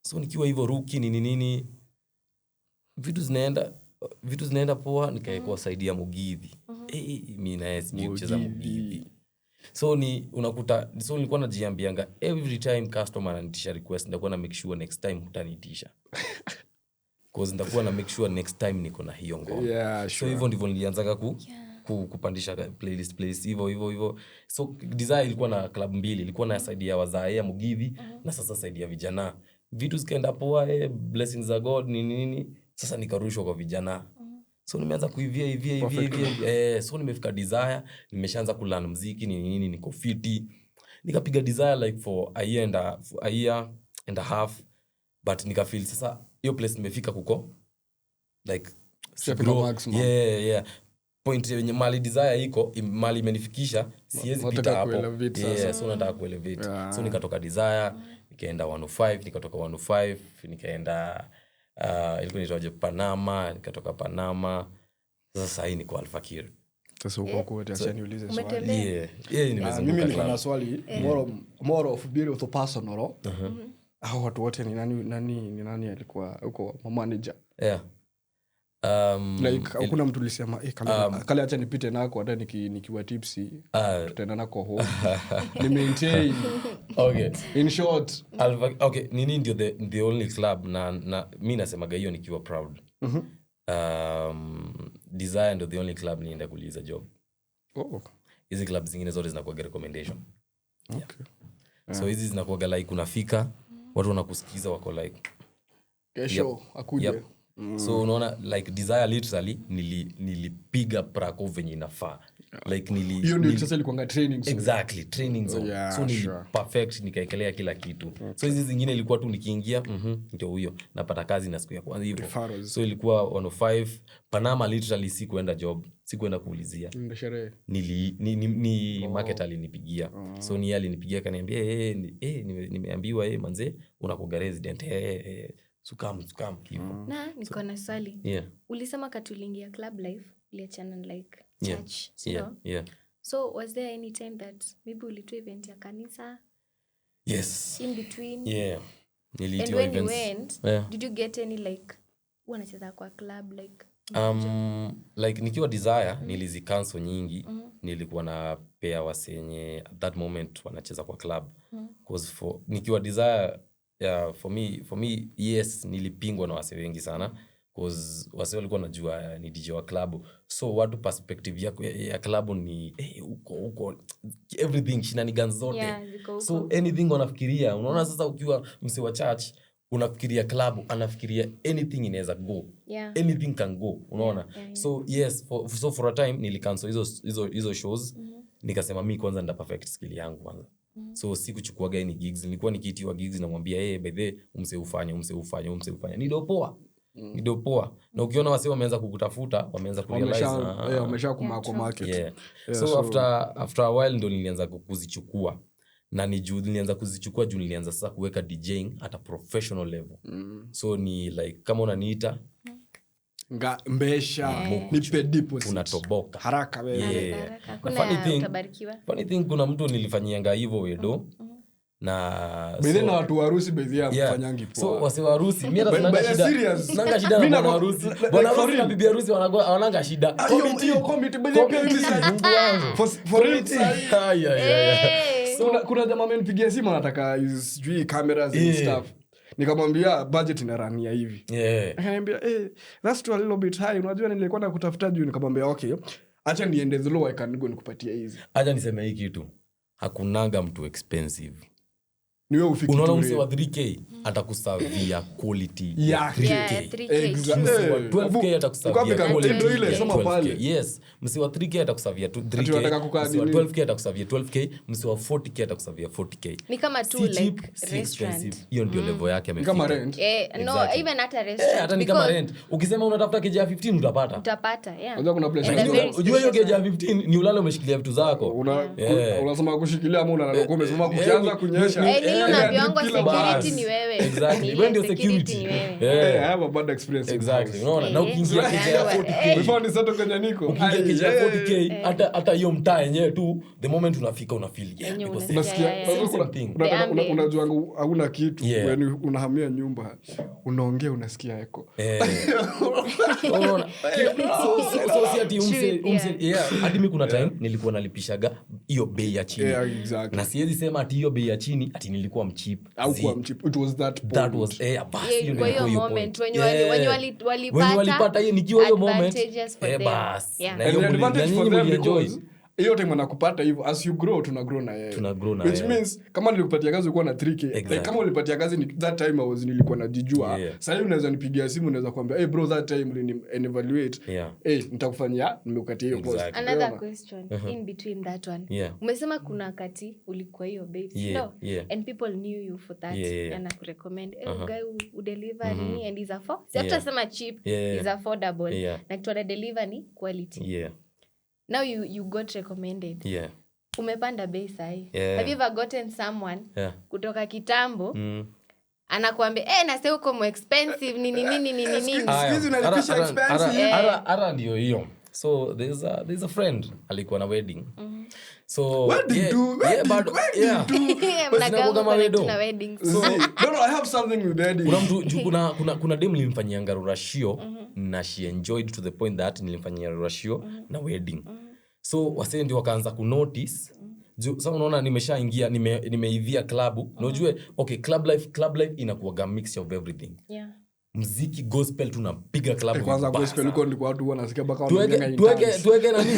So nikiwa hivyo rookie, nini nini, vitu zinaenda poa, nikaekwa side ya mugithi. Mi naye sijui kucheza mugithi, so ni unakuta, so nilikuwa najiambianga every time customer ananitisha request, nitakuwa na make sure next time hutaniitisha, cause nitakuwa na make sure next time niko na hiyo ngoma. So hivyo ndivyo nilianzaga kupandisha playlist hivyo hivyo hivyo. So Desire ilikuwa na club mbili, ilikuwa na side ya wazae ya mugithi na sasa side ya vijana. Vitu zikaenda poa, blessings za God, nini nini, sasa nikarushwa kwa vijana. So nimeanza kuivia ivia ivia ivia, so nimefika Desire, nimeshaanza kulearn mziki, nini nini, niko fiti. Nikapiga Desire like for a year and a half, but nikafeel sasa hiyo place nimefika kuko like
Ushafika maximum.
Yeah, point yenye mali Desire iko mali imenifikisha, siwezi
Unataka
pita hapo.
kuelevate sasa.
Yeah, so nataka kuelevate. So nikatoka Desire, nikaenda 105, nikatoka 105 nikaenda, ilikuwa inaitwaje, Panama. Nikatoka Panama, sasa sahii niko Alfakir.
Sasa uko kote, acha niulize swali.
Umetembea.
Yeah,
Ah,
nimezunguka
mimi niko
club.
na swali more of bit of personal. Hao watu wote ni nani, nani ni nani alikuwa huko manager?
Yeah.
Like hakuna mtu ulisema, eh, kale acha nipite nako hata nikiwa tipsy, tutaenda nako home ni maintain?
Okay.
In short.
Okay, nini ndio the only club na mi nasemaga hiyo nikiwa proud. Desire ndio the only club nienda kuuliza job. Hizi club zingine zote zinakuaga recommendation. So hizi zinakuaga like unafika, watu wanakusikiza, wako like,
Kesho akuje.
Yep. So unaona like Desire literally nilipiga prako venye inafaa, like
Hiyo ndio sasa ilikuwanga training zone.
Exactly, training zone. So nili perfect, nikaekelea kila kitu. So hizi zingine ilikuwa tu nikiingia, ndio huyo napata kazi na siku ya kwanza hivyo.
Referrals.
So ilikuwa 105, Panama, literally sikuenda job, sikuenda kuulizia.
Ndio sherehe.
Nili, ni, ni, ni market alinipigia. So ni yeye alinipigia akaniambia, hey, hey, nimeambiwa hey, manze unakuga resident, hey, hey, sukam sukam hivyo.
Na niko na swali.
Yeah.
Ulisema kati uliingia club life uliachana like church, si
Yeah.
ndio?
Yeah.
So was there any time that maybe ulitoa event ya kanisa
Yes.
in between?
Yeah.
And
Niliitiwa
when you
events.
went, did you get any like wanacheza kwa club like?
Like nikiwa Desire nilizicancel nyingi. Nilikuwa na pea wasenye at that moment wanacheza kwa club. 'Cause for nikiwa Desire, yeah, for me yes, nilipingwa na wase wengi sana, cause wase walikuwa najua ni DJ wa club. So watu perspective ya club ni hey, huko huko everything, shenanigans zote.
Yeah, ziko huko.
So anything wanafikiria, unaona sasa ukiwa mse wa church unafikiria club, anafikiria anything inaweza go. Anything can go, unaona?
Yeah.
So yes, so for a time nilicancel hizo shows. Nikasema mi kwanza nda perfect skill yangu kwanza. So sikuchukuaga any gigs. Nilikuwa nikiitiwa gigs namwambia, hey, by the way, umse ufanye, umse ufanye, umse ufanye, nidopoa nidopoa. Na ukiona wase wameanza kukutafuta, wameanza kurealize, ah,
Wamesha kumaa kwa market.
Yeah. So after a while ndo nilianza kuzichukua, na ni juu nilianza kuzichukua juu nilianza sasa kuweka DJing at a professional level. So ni like kama unaniita,
Mbesha nipe deposit.
Unatoboka.
Haraka wewe.
Yeah.
Haraka, haraka.
Na
Kuna
funny thing-
utabarikiwa.
Funny thing, kuna mtu nilifanyianga hivyo wedo na
By then na watu wa harusi by the way
Yeah.
hamfanyangi poa.
So wase wa harusi mi hata sinanga
But
shida,
serious.
sinanga shida na
Mi
bwana harusi. Bwana
like for
harusi na
real.
bibi harusi hawananga shida.
Hiyo committee, by the way, pia mimi
Mungu wangu.
For real, sahi.
Ai, ai, ai, ai.
Hey.
Kuna jamaa amenipigia simu anataka sijui cameras and stuff, nikamwambia budget inarania hivi. Akaniambia, eh, that's too a little bit high, unajua nilikuwa nakutafuta juu. Nikamwambia okay, acha niende the low I can go, nikupatie hizi.
Acha niseme hii kitu, hakunanga mtu expensive.
Ni wewe ufiki
Unaona
tu
mse wa
rate.
3K atakusavia quality
Yeah.
3K.
Yeah, 3K.
Mse wa 12K atakusavia
Uko wapi
quality
ndio ile,
ya
soma
12K.
pale.
Yes, mse wa 3K atakusavia 3K.
Unataka kukaa
Mse wa
nini?
12K atakusavia 12K. Mse wa 40K atakusavia 40K.
Ni kama tu
Si
like
cheap, si
restaurant.
expensive. Hiyo ndio level yake
Ni kama
amefika.
rent.
Eh, no,
Exactly.
even hata
Eh,
restaurant.
hata ni kama
Because
rent. Ukisema unatafuta keja ya 15 utapata.
Utapata, yeah.
Unajua kuna place
And a
Lakini
very
Ujue hiyo
spacious
keja ya
one.
15 ni ulale umeshikilia vitu zako.
Unasema kushikilia ama unalala ukiwa umesimama
Eh,
kukianza kunyesha.
Eh, ni Ile unaambiwangwa
Kila
security ni wewe.
Exactly.
Ni
Wewe ndio
ile security
security.
ni wewe.
Yeah.
I have a bad experience in
Exactly.
house.
Unaona? Na ukiingia keja ya 40K,
Before ni settle kwenye niko.
ukiingia
Ai,
keja ya 40K, hata hiyo mtaa yenyewe tu, the moment unafika una feel, yeah,
Yenyewe
niko
unasikia,
safe.
Unasikia,
Yeah, yeah.
Same thing.
The ambience.
Unajuanga hauna kitu.
Yeah.
When unahamia nyumba, unaongea unasikia echo.
Unaona? So si ati
Truth, yeah.
yeah, hadi mi kuna time nilikuwa nalipishaga hiyo bei ya chini.
Yeah, exactly.
Na siwezi sema ati hiyo bei ya chini ati nilikuwa mcheap.
Au
Zi.
kuwa mcheap. It was that point.
That was, bas,
Yeah,
hiyo ndio
kwa hiyo
ilikuwa hiyo
moment,
point.
wenye
Yeah.
walipata
Wenye walipata hiyo nikiwa hiyo moment,
advantageous for them.
bas.
Yeah.
Na
And
hiyo
the advantage
na
for
nyinyi
them
mlienjoy.
because hiyo time wanakupata hivyo, as you grow, tuna grow na yeye.
Tuna grow na
Which
yeye.
means, kama nilikupatia kazi ulikuwa na 3K. Like,
Exactly.
kama ulipatia kazi ni, that time I was, nilikuwa najijua.
Yeah.
Sasa hivi unaweza nipigia simu, unaweza kuambia, hey bro, that time ulini evaluate.
Yeah.
Hey, nitakufanyia, nimekukatia hiyo cost.
Exactly.
Another
Unaona?
question in between that one.
Yeah.
Umesema kuna wakati ulikuwa hiyo bei, si
Yeah,
ndio?
yeah.
And people knew you for that.
Yeah, yeah, yeah.
And nakurecommend, hey, guy who deliver nini and is affordable. Si
Yeah.
hatutasema cheap,
Yeah.
is affordable.
Yeah.
Na kitu ana deliver ni quality.
Yeah.
Now you got recommended.
Yeah.
Umepanda bei sahi.
Yeah.
Have you ever gotten someone
Yeah.
kutoka kitambo anakuambia, na sasa uko more expensive, nini, nini, nini, nini.
Aya,
Siku hizi unalipisha expensive.
Ara ndio hiyo. So there's a friend alikuwa na wedding. So,
Wedding
yeah,
do,
yeah,
wedding,
bado,
wedding
yeah.
do.
Yeah,
But
mnakaa
zinakuwa kama
huko na
wedo.
tuna weddings.
So, no, no, I have something with wedding.
Kuna mtu, juu kuna dem nilimfanyianga rurashio na she enjoyed to the point that nilimfanyia rurashio na wedding. So wasee ndio wakaanza kunotice. Juu sasa unaona nimeshaingia, nimeivia club. Na ujue, okay, club life inakuwaga mixture of everything.
Yeah.
Muziki gospel tunapiga club
Kwanza
vibaya
gospel
sana.
huko ndiko watu wanasikia mpaka wanaongea in tongues.
Tuweke nani?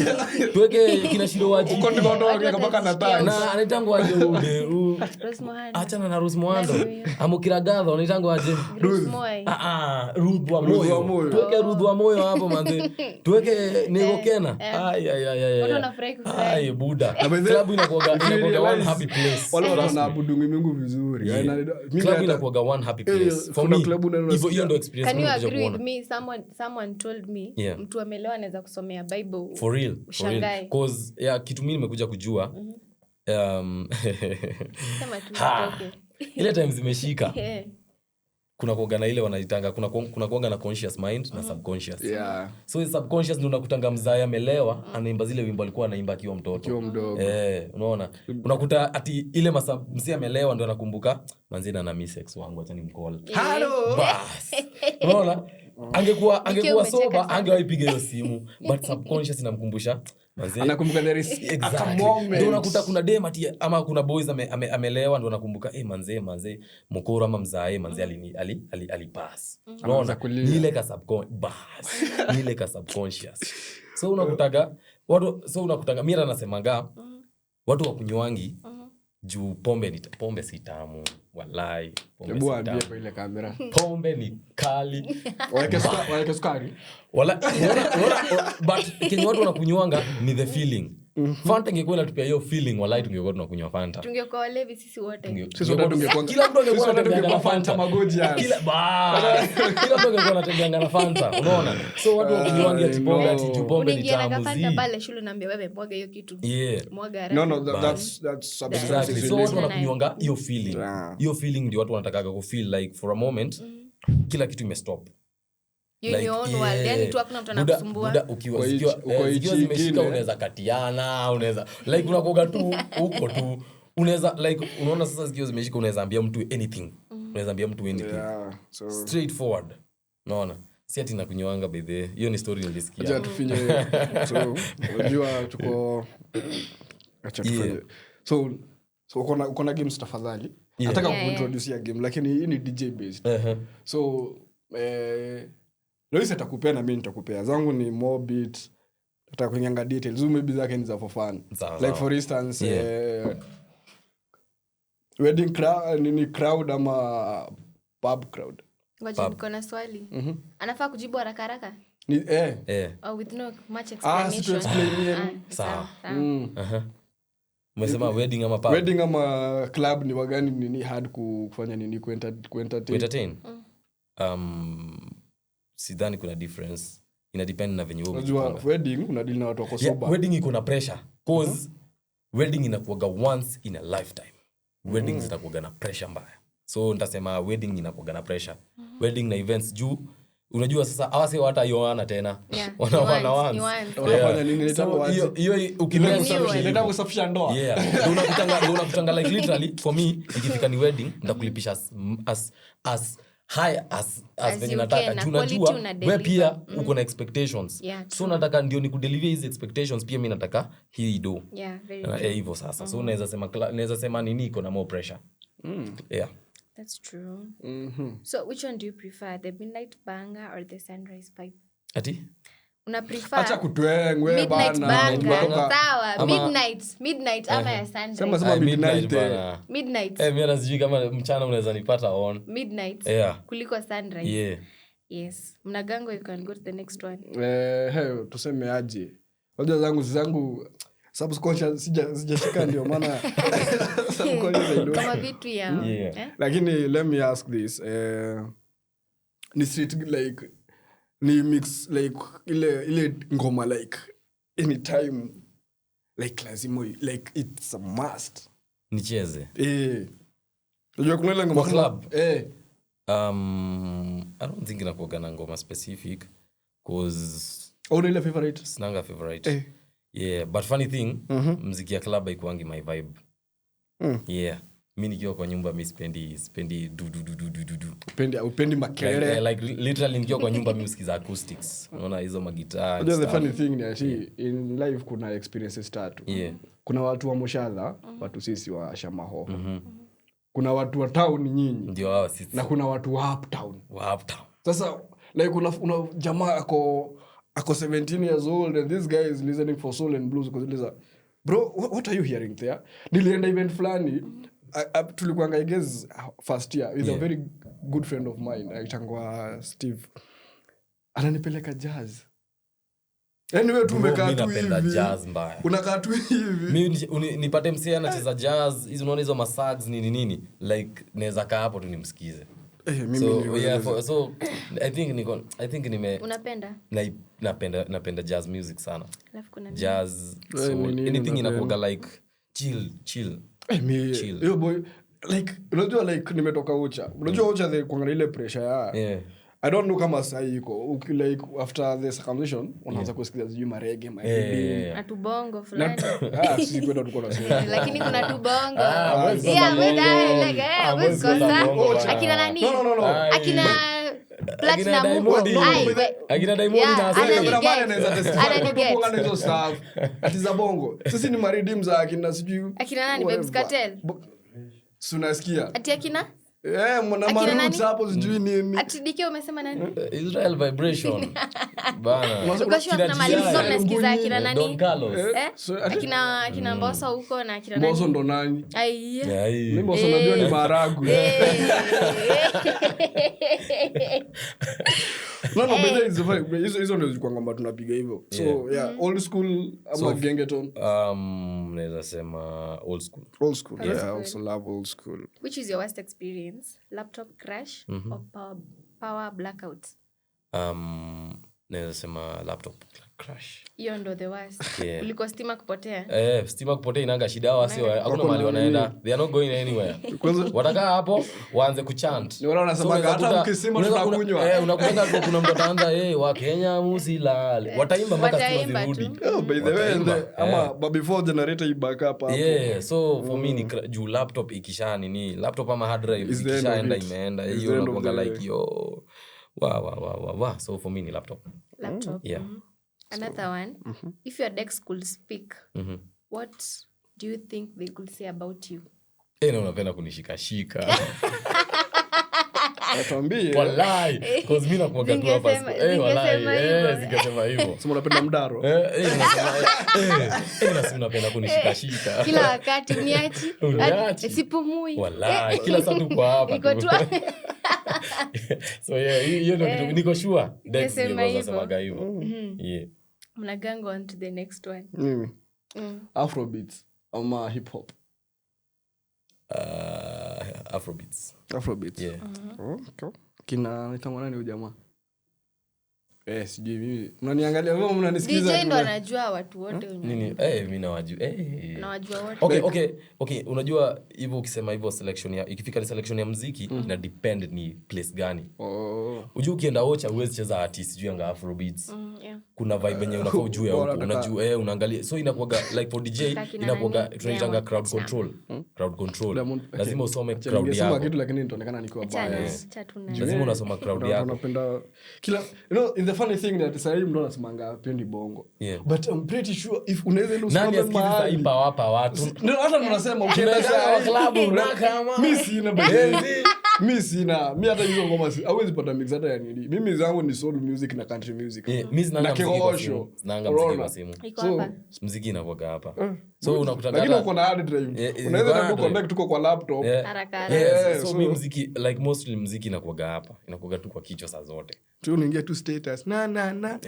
Tuweke kina Shiro wa
Huko ndiko watu wanaongea mpaka na tongues.
Na anaitangwa aje ude,
Rose Muhando.
Achana na Rose Muhando.
Nani huyo?
Amukiragadho anaitangwa aje?
Rose Moi.
Ah, ah, Ruth wa
Ruth wa
Moyo.
Moyo.
Tuweke Ruth wa Moyo hapo manze. Tuweke Nego Kena. Ai, ai, ai, ai,
Watu
ai.
wanafurahi kufurahi.
Ai, buda.
Na by the way,
Club
if you
inakuwaga one
realize,
happy place.
wale watu
Trust me.
wanaabudu Mungu vizuri.
Yeah.
Yaani, mimi
Club
hata
inakuwaga one happy place. For
kuna
me,
club unaenda
hivyo, hiyo
unasikia.
ndio experience
Can you
mimi nimekuja
agree with
kuona.
me? Someone told me,
Yeah.
mtu amelewa anaweza kusomea Bible.
For real, for real.
Ushangae.
'Cause, yeah, kitu mimi nimekuja kujua,
Sema tu
Ha.
utoke.
Ile time zimeshika.
Yeah.
Kuna kuoga na ile wanaitanga, kuna kuoga na conscious mind na subconscious.
Yeah.
So subconscious ndio unakutanga mzaya amelewa, anaimba zile wimbo alikuwa anaimba akiwa mtoto.
Akiwa mdogo.
Unaona? Unakuta ati ile mzee amelewa ndio anakumbuka, manzi na miss ex wangu, acha nimcall.
Hello.
Bas. Unaona?
Nikiwa
Angekuwa
umecheka
sober,
sana.
angewahi piga hiyo simu. But subconscious inamkumbusha, manzi.
Anakumbuka there is a
Exactly.
moment.
Ndio unakuta kuna dem ati ama kuna boys amelewa ndio anakumbuka, manze, mokoro ama mzae, manze alipass. Unaona?
Anaanza kulia.
Ni ile ka bas. Ni ile ka subconscious. So unakutaga watu, so unakutaga mimi hata nasemanga watu wa kunywangi juu pombe si tamu. Wallahi, pombe
Hebu
si
waambie
tamu.
kwa ile kamera.
Pombe ni kali.
Waeke sukari.
Wala, unaona, but kenye watu wanakunywanga ni the feeling. Fanta ingekuwa inatupea hiyo feeling, wallahi tungekuwa tunakunywa Fanta.
Tungekuwa walevi sisi wote.
Sisi wote tungekuwa
Kila mtu angekuwa
sisi wote
anatembeanga na
tungekuwa
Fanta.
Fanta magoji
Kila, ba, kila mtu angekuwa anatembeanga na Fanta, unaona? So watu wakunywangi ati pombe, ati juu pombe ni
Unaingia na
tamu,
kafanta
zi.
pale shule unaambia wewe mwaga hiyo kitu.
Yeah.
Mwaga haraka.
No, no, that's substance
Exactly.
is
So watu
illegal.
wanakunywanga hiyo feeling.
Yeah.
Hiyo feeling ndio watu wanatakaga kufeel like for a moment kila kitu imestop.
You in
Like,
your own world.
yeah.
Yani tu hakuna mtu anakusumbua.
Buda,
Kwa
zikiwa
hichi
zimeshika
ingine.
unaweza katiana, unaweza like unakuoga tu huko tu. Unaweza like unaona sasa zikiwa zimeshika unaweza ambia mtu anything. Unaweza ambia mtu anything.
Yeah, so
Straightforward. Unaona? Si ati nakunywanga by the way. Hiyo ni story nilisikia.
Acha tufinye. So, unajua tuko acha tufanye.
Yeah.
So, so uko na games tafadhali.
Yeah.
Nataka
Yeah, yeah.
kuintroduce game lakini hii ni DJ based. So, Lois atakupea na mimi nitakupea. Zangu ni more beat. Nataka kuingia details. Zoom maybe zake ni za for fun.
Sawa,
Like
sawa.
for instance,
Yeah.
wedding crowd, nini crowd ama pub crowd?
Ngoja niko na swali. Anafaa kujibu haraka haraka?
Ni.
Or with no much
Ah, si tu
explanation.
explain yenu.
Ah,
Sawa.
sawa.
Umesema wedding ama pub?
Wedding ama club ni wagani nini hard kufanya nini kuentertain?
Entertain? Sidhani kuna difference. Ina depend na venye wewe
Unajua
umejipanga.
wedding unadeal na watu wako
Yeah,
sober.
wedding iko na pressure. 'Cause wedding inakuwaga once in a lifetime. Weddings zitakuwaga na pressure mbaya. So nitasema wedding inakuwaga na pressure. Wedding na events juu unajua sasa hawa si hata tena.
Yeah,
Wana
ni
once.
once.
Wanafanya nini?
So,
Inaitwa
hiyo hiyo ukimess
New one.
Inaitwa kusafisha ndoa.
Yeah. Ndio unakutanga like literally for me ikifika ni wedding nitakulipisha as high as
As
venye
you
nataka.
can, na
Juu
quality
unajua
una
we
deliver.
pia uko na expectations.
Yeah,
So nataka ndio nikudeliver hizi expectations, pia mi nataka hii do.
Yeah, very
Eh, hivyo sasa. So naweza sema nini iko na more pressure. Yeah.
That's true. So which one do you prefer, the midnight banger or the sunrise vibe?
Ati?
Una prefer
Acha kutweng we
midnight
bana.
banger?
Tumetoka-
Sawa,
Ama-
midnight ama ya sunrise.
Sema sema
Ay,
midnight,
midnight
eh.
bana.
Midnight.
Eh, mimi hata sijui kama mchana unaweza nipata on.
Midnight.
Yeah.
Kuliko sunrise.
Yeah.
Yes. Mnagango, you can go to the next one.
Eh, hey, tuseme aje. Unajua zangu subconscious sijashika ndio maana subconscious I don't.
Kama vitu ya
Yeah.
eh?
Lakini let me ask this, ni street like ni mix like ile ngoma like anytime like lazima like it's a must.
Nicheze.
Unajua kuna ile ngoma
Kwa club? I don't think inakuwaga na ngoma specific 'cause
Au ile favorite?
Sinanga favorite. Yeah, but funny thing, mziki ya club haikuangi my vibe. Yeah. Mi nikiwa kwa nyumba mi sipendi du du du du du du du.
Upendi makelele.
Like literally nikiwa kwa nyumba mi husikiza acoustics. Unaona hizo magitaa and
Unajua the
stuff.
funny thing ni ati in life kuna experiences tatu.
Yeah.
Kuna watu wa Moshadha, watu sisi wa Shamaho. Kuna watu wa town nyinyi.
Ndio hao sisi.
Na kuna watu wa uptown.
Wa uptown.
Sasa like una jamaa ako 17 years old and this guy is listening for soul and blues because he's like, bro, what are you hearing there? Nilienda event fulani, tulikuanga I guess first year with a very good friend of mine, aitangwa Steve. Ananipeleka jazz. Anyway,
Bro,
tumekaa
mi
tu
napenda
hivi.
jazz mbaya.
Unakaa tu hivi.
Mi nipate msee anacheza jazz, hizo unaona hizo masags nini nini, like naweza kaa hapo tu nimsikize.
Mimi
So,
ni
yeah,
wewe.
so, I think niko, I think nime
Unapenda?
Na, napenda jazz music sana.
Alafu kuna nini?
Jazz,
Wewe
soul,
ni nini
anything
unapenda?
inakuwaga like chill, chill.
Mi,
Chill.
hiyo boy, like, unajua like nimetoka Ucha. Unajua Ucha the kuangalia ile pressure ya.
Yeah.
I don't know kama sahi iko. Uki like after the circumcision unaanza kusikiza sijui marege, marege.
Yeah, yeah, yeah.
Na tubongo
Na
fulani.
sisi kwetu tulikuwa tunasema.
Lakini kuna tubongo.
Ah, wewe
Yeah,
sio
wewe
bongo.
like,
Ah,
wewe
wewe sio
kosa.
bongo bana.
Akina nani?
No, no, no, no.
Ai.
Akina Platinum
Akina
huko.
Diamond.
Ai, we-
Akina Diamond
Yeah,
na Aseli.
anani
Kuna
get.
bana anaweza testify.
Anani
Watu
get.
kuanga na hizo stuff. Ati za bongo. Sisi ni maridim za akina sijui
Akina nani?
whatever.
Babes Cartel?
Si unasikia?
Ati akina?
Mwana
Akina
maroots
nani?
hapo sijui nini.
Ati DK umesema nani?
Israel Vibration. Bana.
Uko sure
Kina
kuna mahali
Jai.
mlikuwa mnasikiza akina nani?
Don Carlos.
So, ati-
Akina Mbosso huko na akina nani?
Mbosso ndo nani?
Ai.
Yeah, hii.
Mimi Mbosso najua ni maharagwe. No, no, but it's funny. Hizo ndio zilikuwa ngoma tunapiga hivyo. So, yeah, old school ama
So,
gengeton.
Naweza sema old school.
Old school.
Old
Yeah, I
school.
also love old school.
Which is your worst experience? Laptop crash or power blackout?
Naweza sema laptop crash.
Hiyo ndo the worst.
Yeah.
Kuliko stima kupotea.
Stima kupotea inanga shida, hawa sio, hakuna
Wako
mahali
na
wanaenda.
nini?
They are not going anywhere.
Kwanza
Watakaa hapo waanze kuchant.
Ni wale wanasemaga,
So, unaweza
hata
kuta-
mkisema
unaweza
tunakunywa.
unakuta kuna mtu ataanza, wa Kenya msilale. Wataimba mpaka stima
Wataimba tu.
zirudi.
Oh, by the way,
Wataimba.
ama, but before generator i back up hapo.
Yeah, so for me ni juu laptop ikisha nini, laptop ama hard drive
It's the end of
ikishaenda
it.
imeenda,
It's
hiyo
the end of
unakuanga
the
like, yo, wa, wa, wa, wa, wa. So for me ni laptop.
Laptop.
Yeah.
Another one. If your decks could speak, what do you think they could say about you?
Na unapenda kunishikashika.
Watuambie.
Walai, 'cause mi nakuwaga tu hapa siku. Walai,
Zingesema hivyo.
zingesema hivyo.
Sema unapenda mdaro.
Na si unapenda kunishikashika.
Kila wakati uniachi.
Uniachi.
Sipumui.
Walai, kila saa tuko hapa
Iko
tu.
tu.
So yeah, hiyo ndio kitu niko sure. Dex
Ningesema
ndio
hivyo.
nasemaga hivyo. Yeah.
Mnagango on to the next one.
Mimi. Afrobeats ama hip hop.
Afrobeats.
Afrobeats.
Yeah.
Oh, okay. Kina anaitwa nani huyu jamaa? Sijui mimi mnaniangalia wewe, mnanisikiza.
DJ ndo anajua watu wote wenye
Nini? Mi nawajua.
Nawajua wote.
Okay, unajua hivyo ukisema hivyo, selection ya, ikifika ni selection ya mziki, ina depend ni place gani. Unajua ukienda Ocha huwezi cheza artist sijui anga afrobeats. Kuna vibe yenye unafaa ujue
Bora
huko, unajua, unaangalia. So inakuwaga like for DJ
Kina
inakuwaga
nani?
tunaitanga
Diamond
crowd
Platnumz.
control. Crowd control.
Diamond, okay.
Lazima usome
Acha
crowd
ningesema
yako.
kitu lakini nitaonekana nikiwa
Achana,
biased.
acha tu na-
Lazima unasoma crowd
Kuna watu
yako.
wanapenda kila, you know, in the funny thing that sasa hivi mtu anasemanga hapendi bongo.
Yeah.
But I'm pretty sure if unaweza enda
Nani
usimame
asikizi
mahali.
sahii pawapa watu?
Ndio hata ndo nasema ukienda
Tunaenda
saa
kwa
hii,
club, na kama-
mi sina by the way. Mi sina. Mi hata hizo ngoma hauwezi pata mix hata ya nini. Mimi zangu ni soul music na country music.
Yeah, mi sinanga
Na
mziki kwa
kiosho.
simu. Sinanga mziki
Unaona?
kwa simu.
Iko
So,
hapa.
Mziki inakuwaga hapa. So unakuta
Lakini
hata
uko na hard drive.
Yeah,
Unaweza
niko na
tu
hard drive.
connect tuko kwa laptop.
Yeah.
Haraka, haraka.
Yes,
Yeah,
so
so
mi mziki, like mostly mziki inakuwaga hapa. Inakuwaga tu kwa kichwa saa zote.
Tu unaingia tu status. Na na na.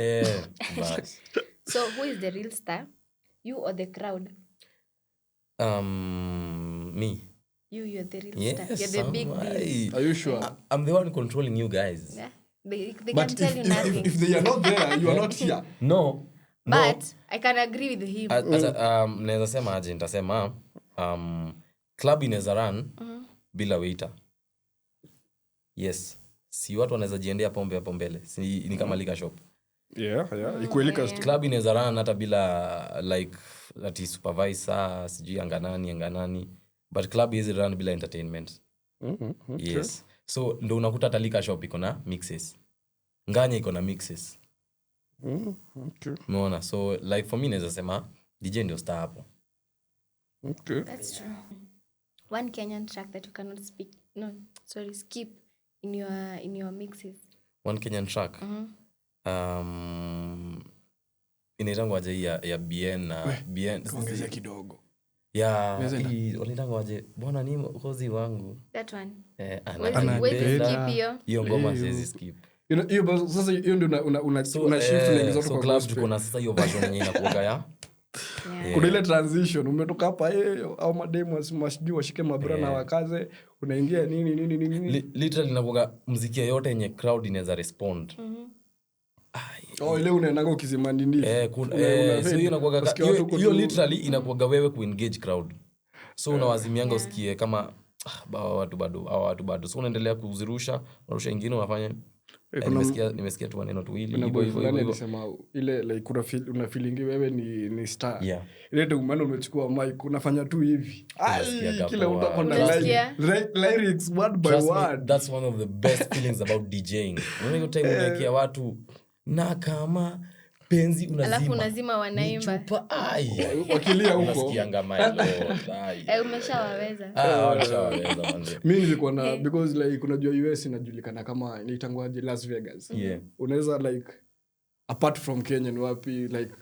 Bas.
So who is the real star? You or the crowd?
Me.
You're the real
Yes,
star. You're the big deal.
Are you sure?
I'm the one controlling you guys.
Yeah. They
But
can tell you nothing.
if they are not there, you are not here.
No. No.
But I can agree with him.
Naweza sema aje, nitasema, club inaweza run bila waiter. Yes. Si watu wanaweza jiendea pombe hapo mbele. Si ni kama liquor shop.
Yeah, yeah. Ikuwe liquor store.
Club inaweza run hata bila like ati supervisor, sijui anganani, anganani. But club haiwezi run bila entertainment.
Okay.
Yes. So ndo unakuta hata liquor shop iko na mixes. Nganya iko na mixes.
Okay.
Umeona? So like for me naweza sema DJ ndio star hapo.
Okay.
That's true. One Kenyan track that you cannot speak, no, sorry, skip in your mixes.
One Kenyan track. Inaitangwa aje hii ya BN na BN?
Ongezea kidogo.
Ya,
Unaweza enda.
hii, wanaitangwa aje? Bwana ni mwokozi wangu.
That one.
Ana
Wezi
anapenda.
skip hiyo.
Hiyo ngoma
Hiyo.
siwezi skip.
You know, hiyo basi, sasa hiyo ndio
So,
una shift unaingiza watu
so
kwa
club
gospel.
tuko na sasa hiyo version yenye inakuwaga ya.
Yeah.
Kuna ile transition umetoka hapa, au mademu wasijui washike mabra na wakaze, unaingia nini, nini, nini, nini.
Literally inakuwaga muziki yoyote yenye crowd inaweza respond.
Oh, ile unaendanga ukizima nini?
So hiyo inakuwaga
Unasikia watu huko
hiyo
tu.
literally inakuwaga wewe kuengage crowd. So unawazimianga usikie kama, hawa watu bado, hawa watu bado. So unaendelea kuzirusha, unarusha ingine unafanya. Nimesikia tu maneno tuwili,
Kuna
hivyo,
boy
hivyo,
fulani
hivyo.
alisema ile like una feel, una feeling wewe ni star.
Yeah.
Ile tu maana umechukua mic unafanya tu hivi. Ai,
Unasikia
kila
kapoa.
mtu ako na
Unasikia?
lyrics word by
Trust me,
word.
that's one of the best feelings about DJing. Unaona hiyo time unaekea watu na kama penzi unazima.
Alafu unazima wanaimba.
Ni chupa, ai.
Wakilia huko.
Unasikianga my lord, ai.
Umeshawaweza.
Wameshawaweza, manze.
Mi nilikuwa na, because like unajua US inajulikana kama inaitangwaje Las Vegas.
Yeah.
Unaweza like apart from Kenya ni wapi like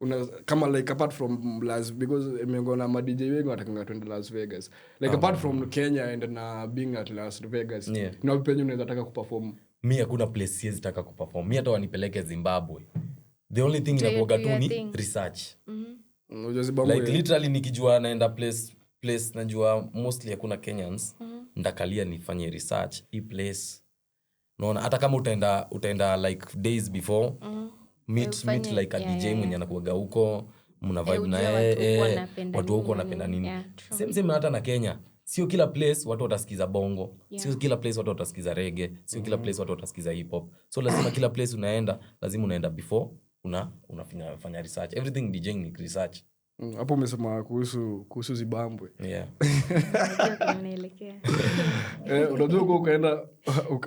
una, kama like apart from Las, because miongoni na ma DJ wengi watakanga twende Las Vegas. Like apart from Kenya and na being at Las Vegas.
Yeah.
Ni wapi penye unaweza taka kuperform?
Mi hakuna place siwezi taka kuperform. Mi hata wanipeleke Zimbabwe. The only thing
Do you
inakuwaga
do
tu
your
ni
thing?
research.
Unajua Zimbabwe
Like literally nikijua naenda place najua mostly hakuna Kenyans, ndakalia nifanye research hii place. Unaona hata kama utaenda like days before, meet
Ufanye,
like a
yeah,
DJ
yeah,
mwenye
yeah.
anakuwaga huko, mna vibe
Ujue
na
watu
yeye,
huko wanapenda
watu huko
nini,
wanapenda nini.
Yeah, true.
Same, same hata na Kenya. Sio kila place watu watasikiza bongo.
Yeah.
Sio kila place watu watasikiza reggae, sio kila place watu watasikiza hip hop. So lazima kila place unaenda, lazima unaenda before unafanya fanya research. Everything DJing ni research.
Hapo umesema kuhusu Zimbabwe.
Yeah.
Unajua kwenye unaelekea.
Unajua uko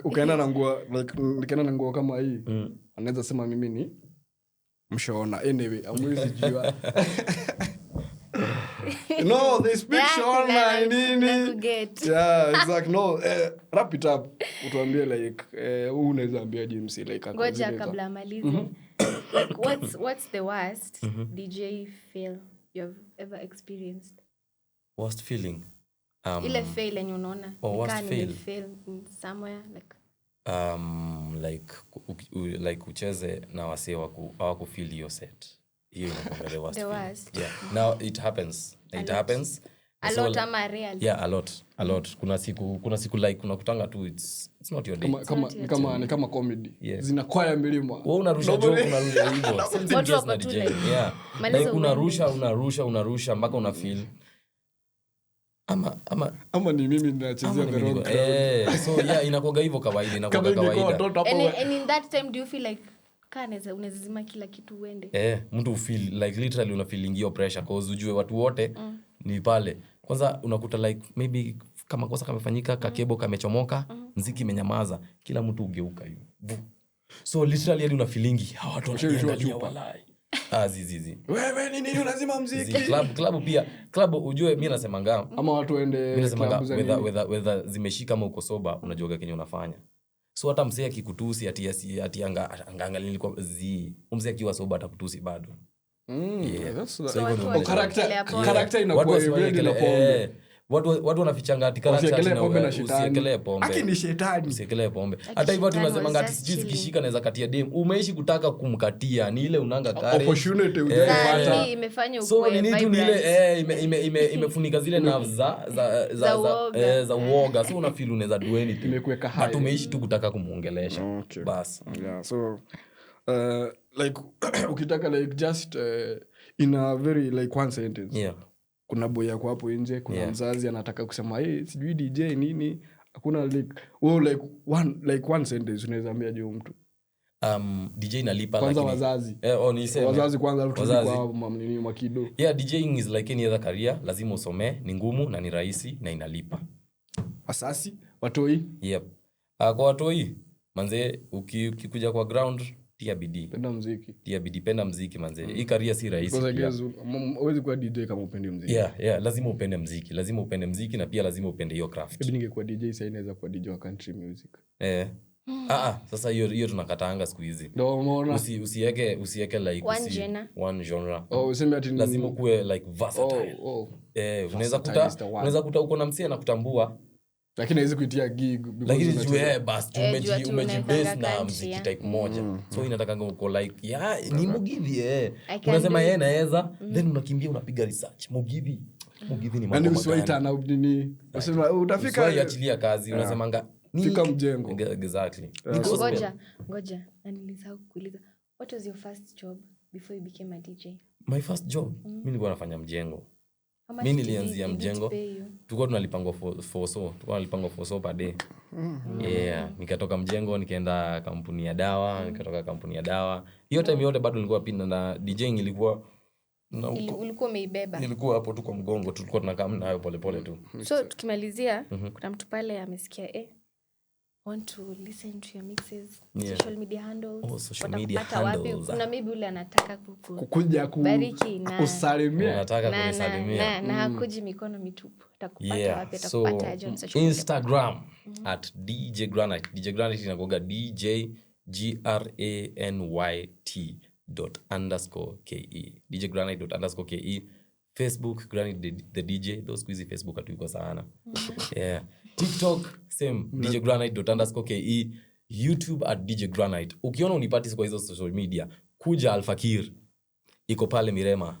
ukaenda na nguo, like, nikaenda na nguo kama hii. Anaweza sema mimi ni mshona. Anyway, hamwezi jua. No, they speak
Yeah,
Shona, nini?
na kuget.
Yeah, exactly. No, wrap it up. Utuambie like, huu unaweza ambia James, like, ako
Ngoja
zile za
kabla amalize. Like, what's the worst DJ fail you've ever experienced?
Worst feeling?
Ile fail yenye unaona.
Oh,
Ni
worst
kaa
fail.
nimefail in somewhere, like
Like, like ucheze na wasee hawakufeel hiyo set. Hiyo inakuwa the worst
The
feeling.
worst.
Yeah. Now it happens.
A
It
lot.
happens.
A
So,
lot
like,
ama real?
Yeah, a lot, a lot. Kuna siku like unakutanga tu it's not your day.
Kama ni kama comedy.
Yeah.
Zinakwaya milima.
Wewe unarusha joke, unarusha hivyo. Same thing
Watu
just
wako
na
tu
DJ.
like,
Yeah.
maliza
Like
uende.
unarusha, unarusha, unarusha mpaka una feel ama
Ama ni mimi ninachezea
ama
the
ni
wrong
mimi
crowd.
eh, so yeah, inakuwaga hivyo kawaida,
Kama
inakuwaga
ingekuwa
kawaida.
watoto hapo
And in that time do you feel like kaa unaweza zima kila kitu uende?
Eh, mtu ufeel like literally una feeling hiyo pressure, cause ujue watu wote ni pale. Kwanza unakuta like maybe kama kosa kamefanyika, kakebo kamechomoka, mziki imenyamaza, kila mtu ugeuka hivi. Vu. So literally hadi una feelingi hawa watu
Ushaishiwa
wananiangalia
chupa.
walai. Ah, zi zi zi.
Wewe ni nini unazima mziki?
Zi, club pia, club ujue mi nasemanga,
Ama watu waende
mi nasemanga
club za
whether,
nini?
whether zimeshika ama uko sober, unajuaga kenye unafanya. So hata msee akikutusi ati anga nilikuwa zi, msee akiwa sober atakutusi bado.
Yeah,
So
So
hivyo
watu
ndio
Oh, character
Wekelea pombe.
character
Watu
inakuwa
wasiwaekelee-
ready na pombe.
eh, watu wanafichanga ati character
Wasiekelee
ati
pombe na shetani.
usiekelee pombe.
Aki ni shetani.
Usiekelee pombe. Hata hivyo watu
shetani
unasemanga
was
ati
just
sijui
chilling.
zikishika naweza katia dem. Umeishi kutaka kumkatia ni ile unanga courage.
Opportunity
Eh,
hujaipata.
Saa hii imefanya
So
ukuwe
ni nini tu ni ile
vibrant.
eh, imefunika zile nerves za
Za uoga.
eh, za uoga. So una feel unaweza do anything.
Imekuweka high.
But umeishi tu kutaka kumuongelesha.
Okay.
Bas.
Yeah, so like ukitaka like just in a very like one sentence.
Yeah.
Kuna boy yako hapo nje, kuna
Yeah.
mzazi anataka kusema hey, sijui DJ nini, hakuna like wewe like one sentence unaweza ambia juu mtu.
DJ nalipa
Kwanza
lakini
wazazi.
Eh, oh, niseme.
Wazazi kwanza alafu turudi
Wazazi.
kwa nini makido.
Yeah, DJing is like any other career, lazima usomee, ni ngumu na ni rahisi na inalipa.
Wasasi, watoi.
Yep. Kwa watoi, manze ukikuja kwa ground tia bidii.
Penda muziki.
Tia bidii, penda muziki manze. Hii career si rahisi
Because I
pia.
guess huwezi kuwa DJ kama upendi muziki.
Yeah, lazima upende muziki, lazima upende muziki na pia lazima upende hiyo craft.
Maybe ningekuwa DJ sasa inaweza kuwa DJ wa country music.
Eh. Sasa hiyo tunakataanga siku hizi.
Ndio umeona.
Usiweke like
One genre.
One genre.
Oh, useme ati ni-
Lazima kuwe like versatile.
Oh, oh.
Eh, unaweza
Versatile
kuta
is the one.
unaweza kuta uko na msee anakutambua.
Lakini hawezi kuitia gig because
Lakini
unacheza.
juu bas tu
Eh, juu ati
umejibase
unaekanga
na
country,
muziki
yeah.
type moja. So inatakanga uko like yeah, ni Mugithi eh.
I can
Unasema
do
yeye
it.
naweza, then unakimbia unapiga research. Mugithi. Mugithi ni
Yaani
mambo
usiwahi
magani?
turn up nini. Useme utafika
Usiwahi achilia kazi, unasemanga ni
Fika mjengo.
Exactly. Ni gospel.
Ngoja, ngoja. Na nilisahau kukuuliza. What was your first job before you became a DJ?
My first job, mimi nilikuwa nafanya mjengo.
How much
Mi nilianzia
did it
mjengo.
pay you?
Tulikuwa tunalipangwa for so, tulikuwa tunalipangwa for so per day. Yeah, nikatoka mjengo nikaenda kampuni ya dawa, nikatoka kampuni ya dawa. Hiyo time yote bado nilikuwa pia na DJing ilikuwa na
Ulikuwa umeibeba.
Nilikuwa hapo tu kwa mgongo, tulikuwa tunakaa nayo pole pole tu.
So tukimalizia, kuna mtu pale amesikia want to listen to your mixes, social media handles.
Oh, social media
Watakupata wapi?
handles.
Kuna maybe ule anataka
Kukuja
bariki na
kusalimia.
Unataka kunisalimia.
na hakuji mikono mitupu. Atakupata
Yeah,
wapi?
so
Atakupata aje on social media?
Instagram at DJ Granyt. DJ Granyt inakuwaga DJ G R A N Y T dot underscore K E. DJ Granyt dot underscore K E. Facebook Granyt the DJ. Those siku hizi Facebook hatuiko sana. Yeah. TikTok same DJ Granyt dot underscore K E. YouTube at DJ Granyt. Ukiona unipati kwa hizo social media, kuja Alfakir. Iko pale Mirema.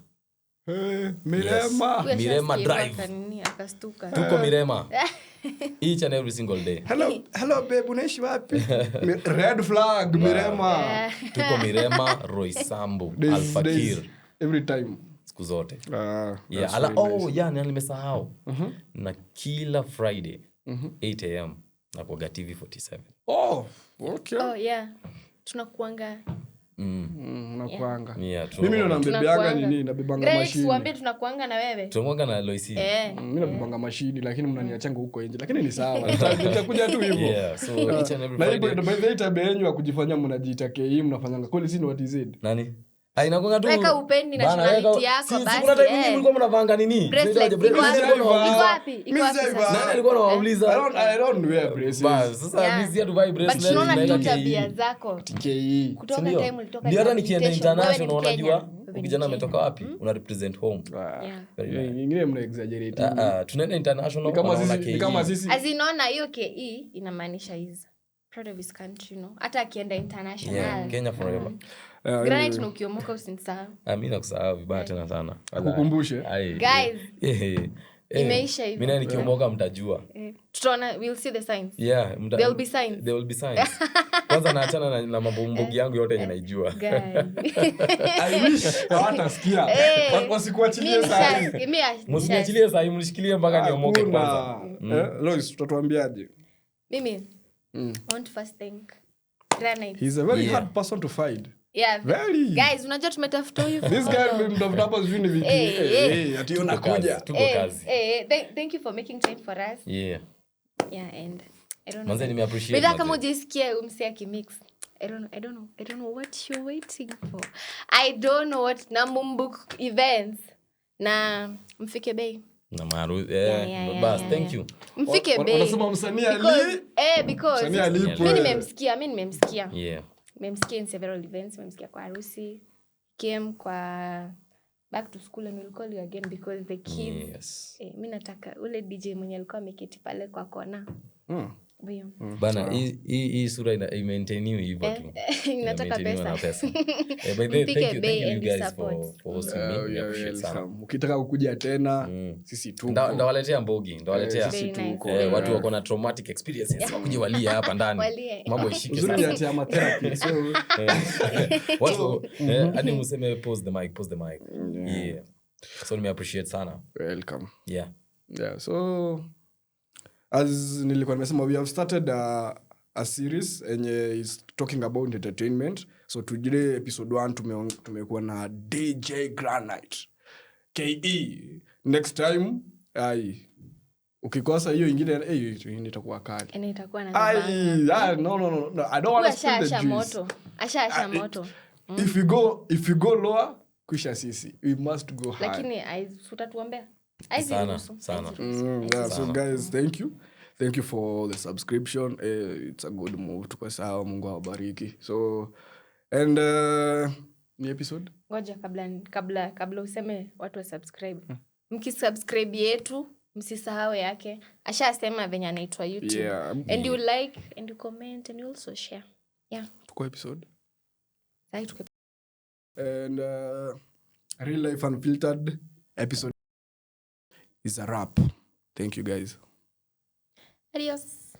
Hey, Mirema.
Huyu
Mirema
ashasikia
Drive.
akanini, akastuka.
Tuko Mirema. Each and every single day.
Hello, hello babe, unaishi wapi? Red flag, Mirema.
Tuko Mirema, Roysambu,
Days,
Alfakir.
days, every time.
Siku zote.
That's
Yeah,
very
oh,
nice.
yeah, na nimesahau. Na kila Friday 8 a.m. nakuaga TV 47.
Oh, okay.
Oh, yeah. Tunakuanga.
Nakuanga.
Yeah,
Mimi ndo
tunakuanga.
nabebeanga
Tunakuanga.
nini, nabebanga
Grace,
mashini.
uambie tunakuanga na wewe.
Tunakuanga na Loisi.
Mimi nabebanga mashini lakini mnaniachanga huko nje, lakini ni sawa. Nitakuja tu hivyo.
Yeah, so each and every
Na hii
Friday.
by the way, tabia yenu ya kujifanya mnajiita KE mnafanyanga kweli si ni wa TZ.
Nani? Ah, inakuanga tu.
Weka upendi
Bana,
nationality
weka-
yako
si
basi,
kuna time nyinyi
eh.
mlikuwa mnavaanga nini?
Bracelet,
Zinaitwaje?
iko wapi?
Bracelet
Iko
Iko wapi? Iko
Mimi
wapi
sijai
sasa?
Nani alikuwa anawauliza?
I don't wear braces.
Bas, sasa
Yeah.
mimi si hatuvai
But
bracelet,
tunaona tu
tunaweka KE.
tabia zako.
KE.
Kutoka
Sindio?
time ulitoka
Ndio hata nikienda
rehabilitation, wewe ni
international
Mkenya.
wanajua
Wewe ni
kijana
Mkenya.
ametoka wapi, una represent home.
Yeah.
Very nice.
Nyingine mna exaggerate.
Ah, ah, tunaenda international
Ni kama
wanaona
sisi, ni
KE.
kama sisi.
As in, naona hiyo KE inamaanisha is proud of his country, you know. Hata akienda international.
Yeah, Kenya forever.
Granyt na ukiomoka usinisahau.
Ah, mi nakusahau vibaya tena sana.
Akukumbushe.
Ai.
Guys.
Eh, Eh,
Imeisha hivyo.
Mi naye nikiomoka mtajua.
Eh, tutaona, we'll see the signs.
Yeah,
There'll be signs.
There will be signs. Kwanza naachana na mambo mbogi yangu yote yenye naijua.
Guy.
I wish hawatasikia.
Eh.
Wasikuachilie
Mi
saa hii.
Msiniachilie sahii, mnishikilie mpaka niomoke kwanza.
Hakuna. Eh, Lois, utatuambiaje?
Mimi I want to first thank Granite.
He's a very hard person to find.
Yeah.
Very.
Guys, unajua tumetafuta huyu.
This guy mmemtafuta hapa sijui ni wiki.
Eh,
Eh,
eh.
eh, ati
Tuko
unakuja.
kazi, tuko
Eh,
kazi.
eh, thank you for making time for us. Yeah, and I don't know.
Manze, nimeappreciate,
Bidhaa kama
manze.
hujasikia huyu msee akimix. I don't know, I don't know, I don't know what you're waiting for. I don't know what na mumbook events na mfike bei.
Na maru, eh,
Yeah,
bas,
yeah,
thank
yeah.
you.
Mfike bei.
Wanasema msanii
Because, eh, because
msanii alipwe.
mi nimemsikia, mi nimemsikia. Nimemsikia in several events, nimemsikia kwa harusi, came kwa back to school, and we'll call you again because the kids. Eh, mi nataka ule DJ mwenye alikuwa ameketi pale kwa kona. Huyo.
Bana, hii sura imaintainiwe hivyo tu.
Inataka
Inamaintainiwa na
pesa.
pesa. Eh, by the way,
Mpike
thank you,
bei
thank you
and
guys
support.
for hosting me.
Oh,
We
yeah,
appreciate sana.
welcome. Ukitaka kukuja tena, sisi tuko.
Ndawaletea mbogi, ndawaletea.
Eh, sisi
Very nice.
tuko.
Eh, watu wako na traumatic experiences wakuje walie hapa ndani.
Walie.
Mambo ishike
Uzuri ni
sasa.
ati I'm a therapist, so
Watu, eh, hadi museme pause the mic, pause the mic. Yeah. So nime appreciate sana.
Welcome.
Yeah.
Yeah, so as nilikuwa nimesema, we have started a series enye is talking about entertainment. So today, episode 1, tumekuwa na DJ Granite KE. Next time, ai, ukikosa hiyo ingine, eh, hiyo ingine itakuwa kali.
Yaani itakuwa na
Ai, ah, no, no, no, no. I don't want to spill the
ashaasha
juice.
moto, ashaasha
Ah,
moto.
If you go lower, kwisha sisi. We must go high.
Lakini utatuombea.
Sana, sana.
Yeah, so guys, thank you. Thank you for the subscription. Eh, it's a good move. Tuko sawa, Mungu awabariki. So and ni episode?
Ngoja, kabla useme watu wa subscribe, mkisubscribe yetu msisahau yake, ashasema venye anaitwa YouTube. And you like and you comment and you also share, yeah.
Tuko episode.
Sahi tuko
And Real Life Unfiltered episode is a wrap. Thank you guys.
Adios.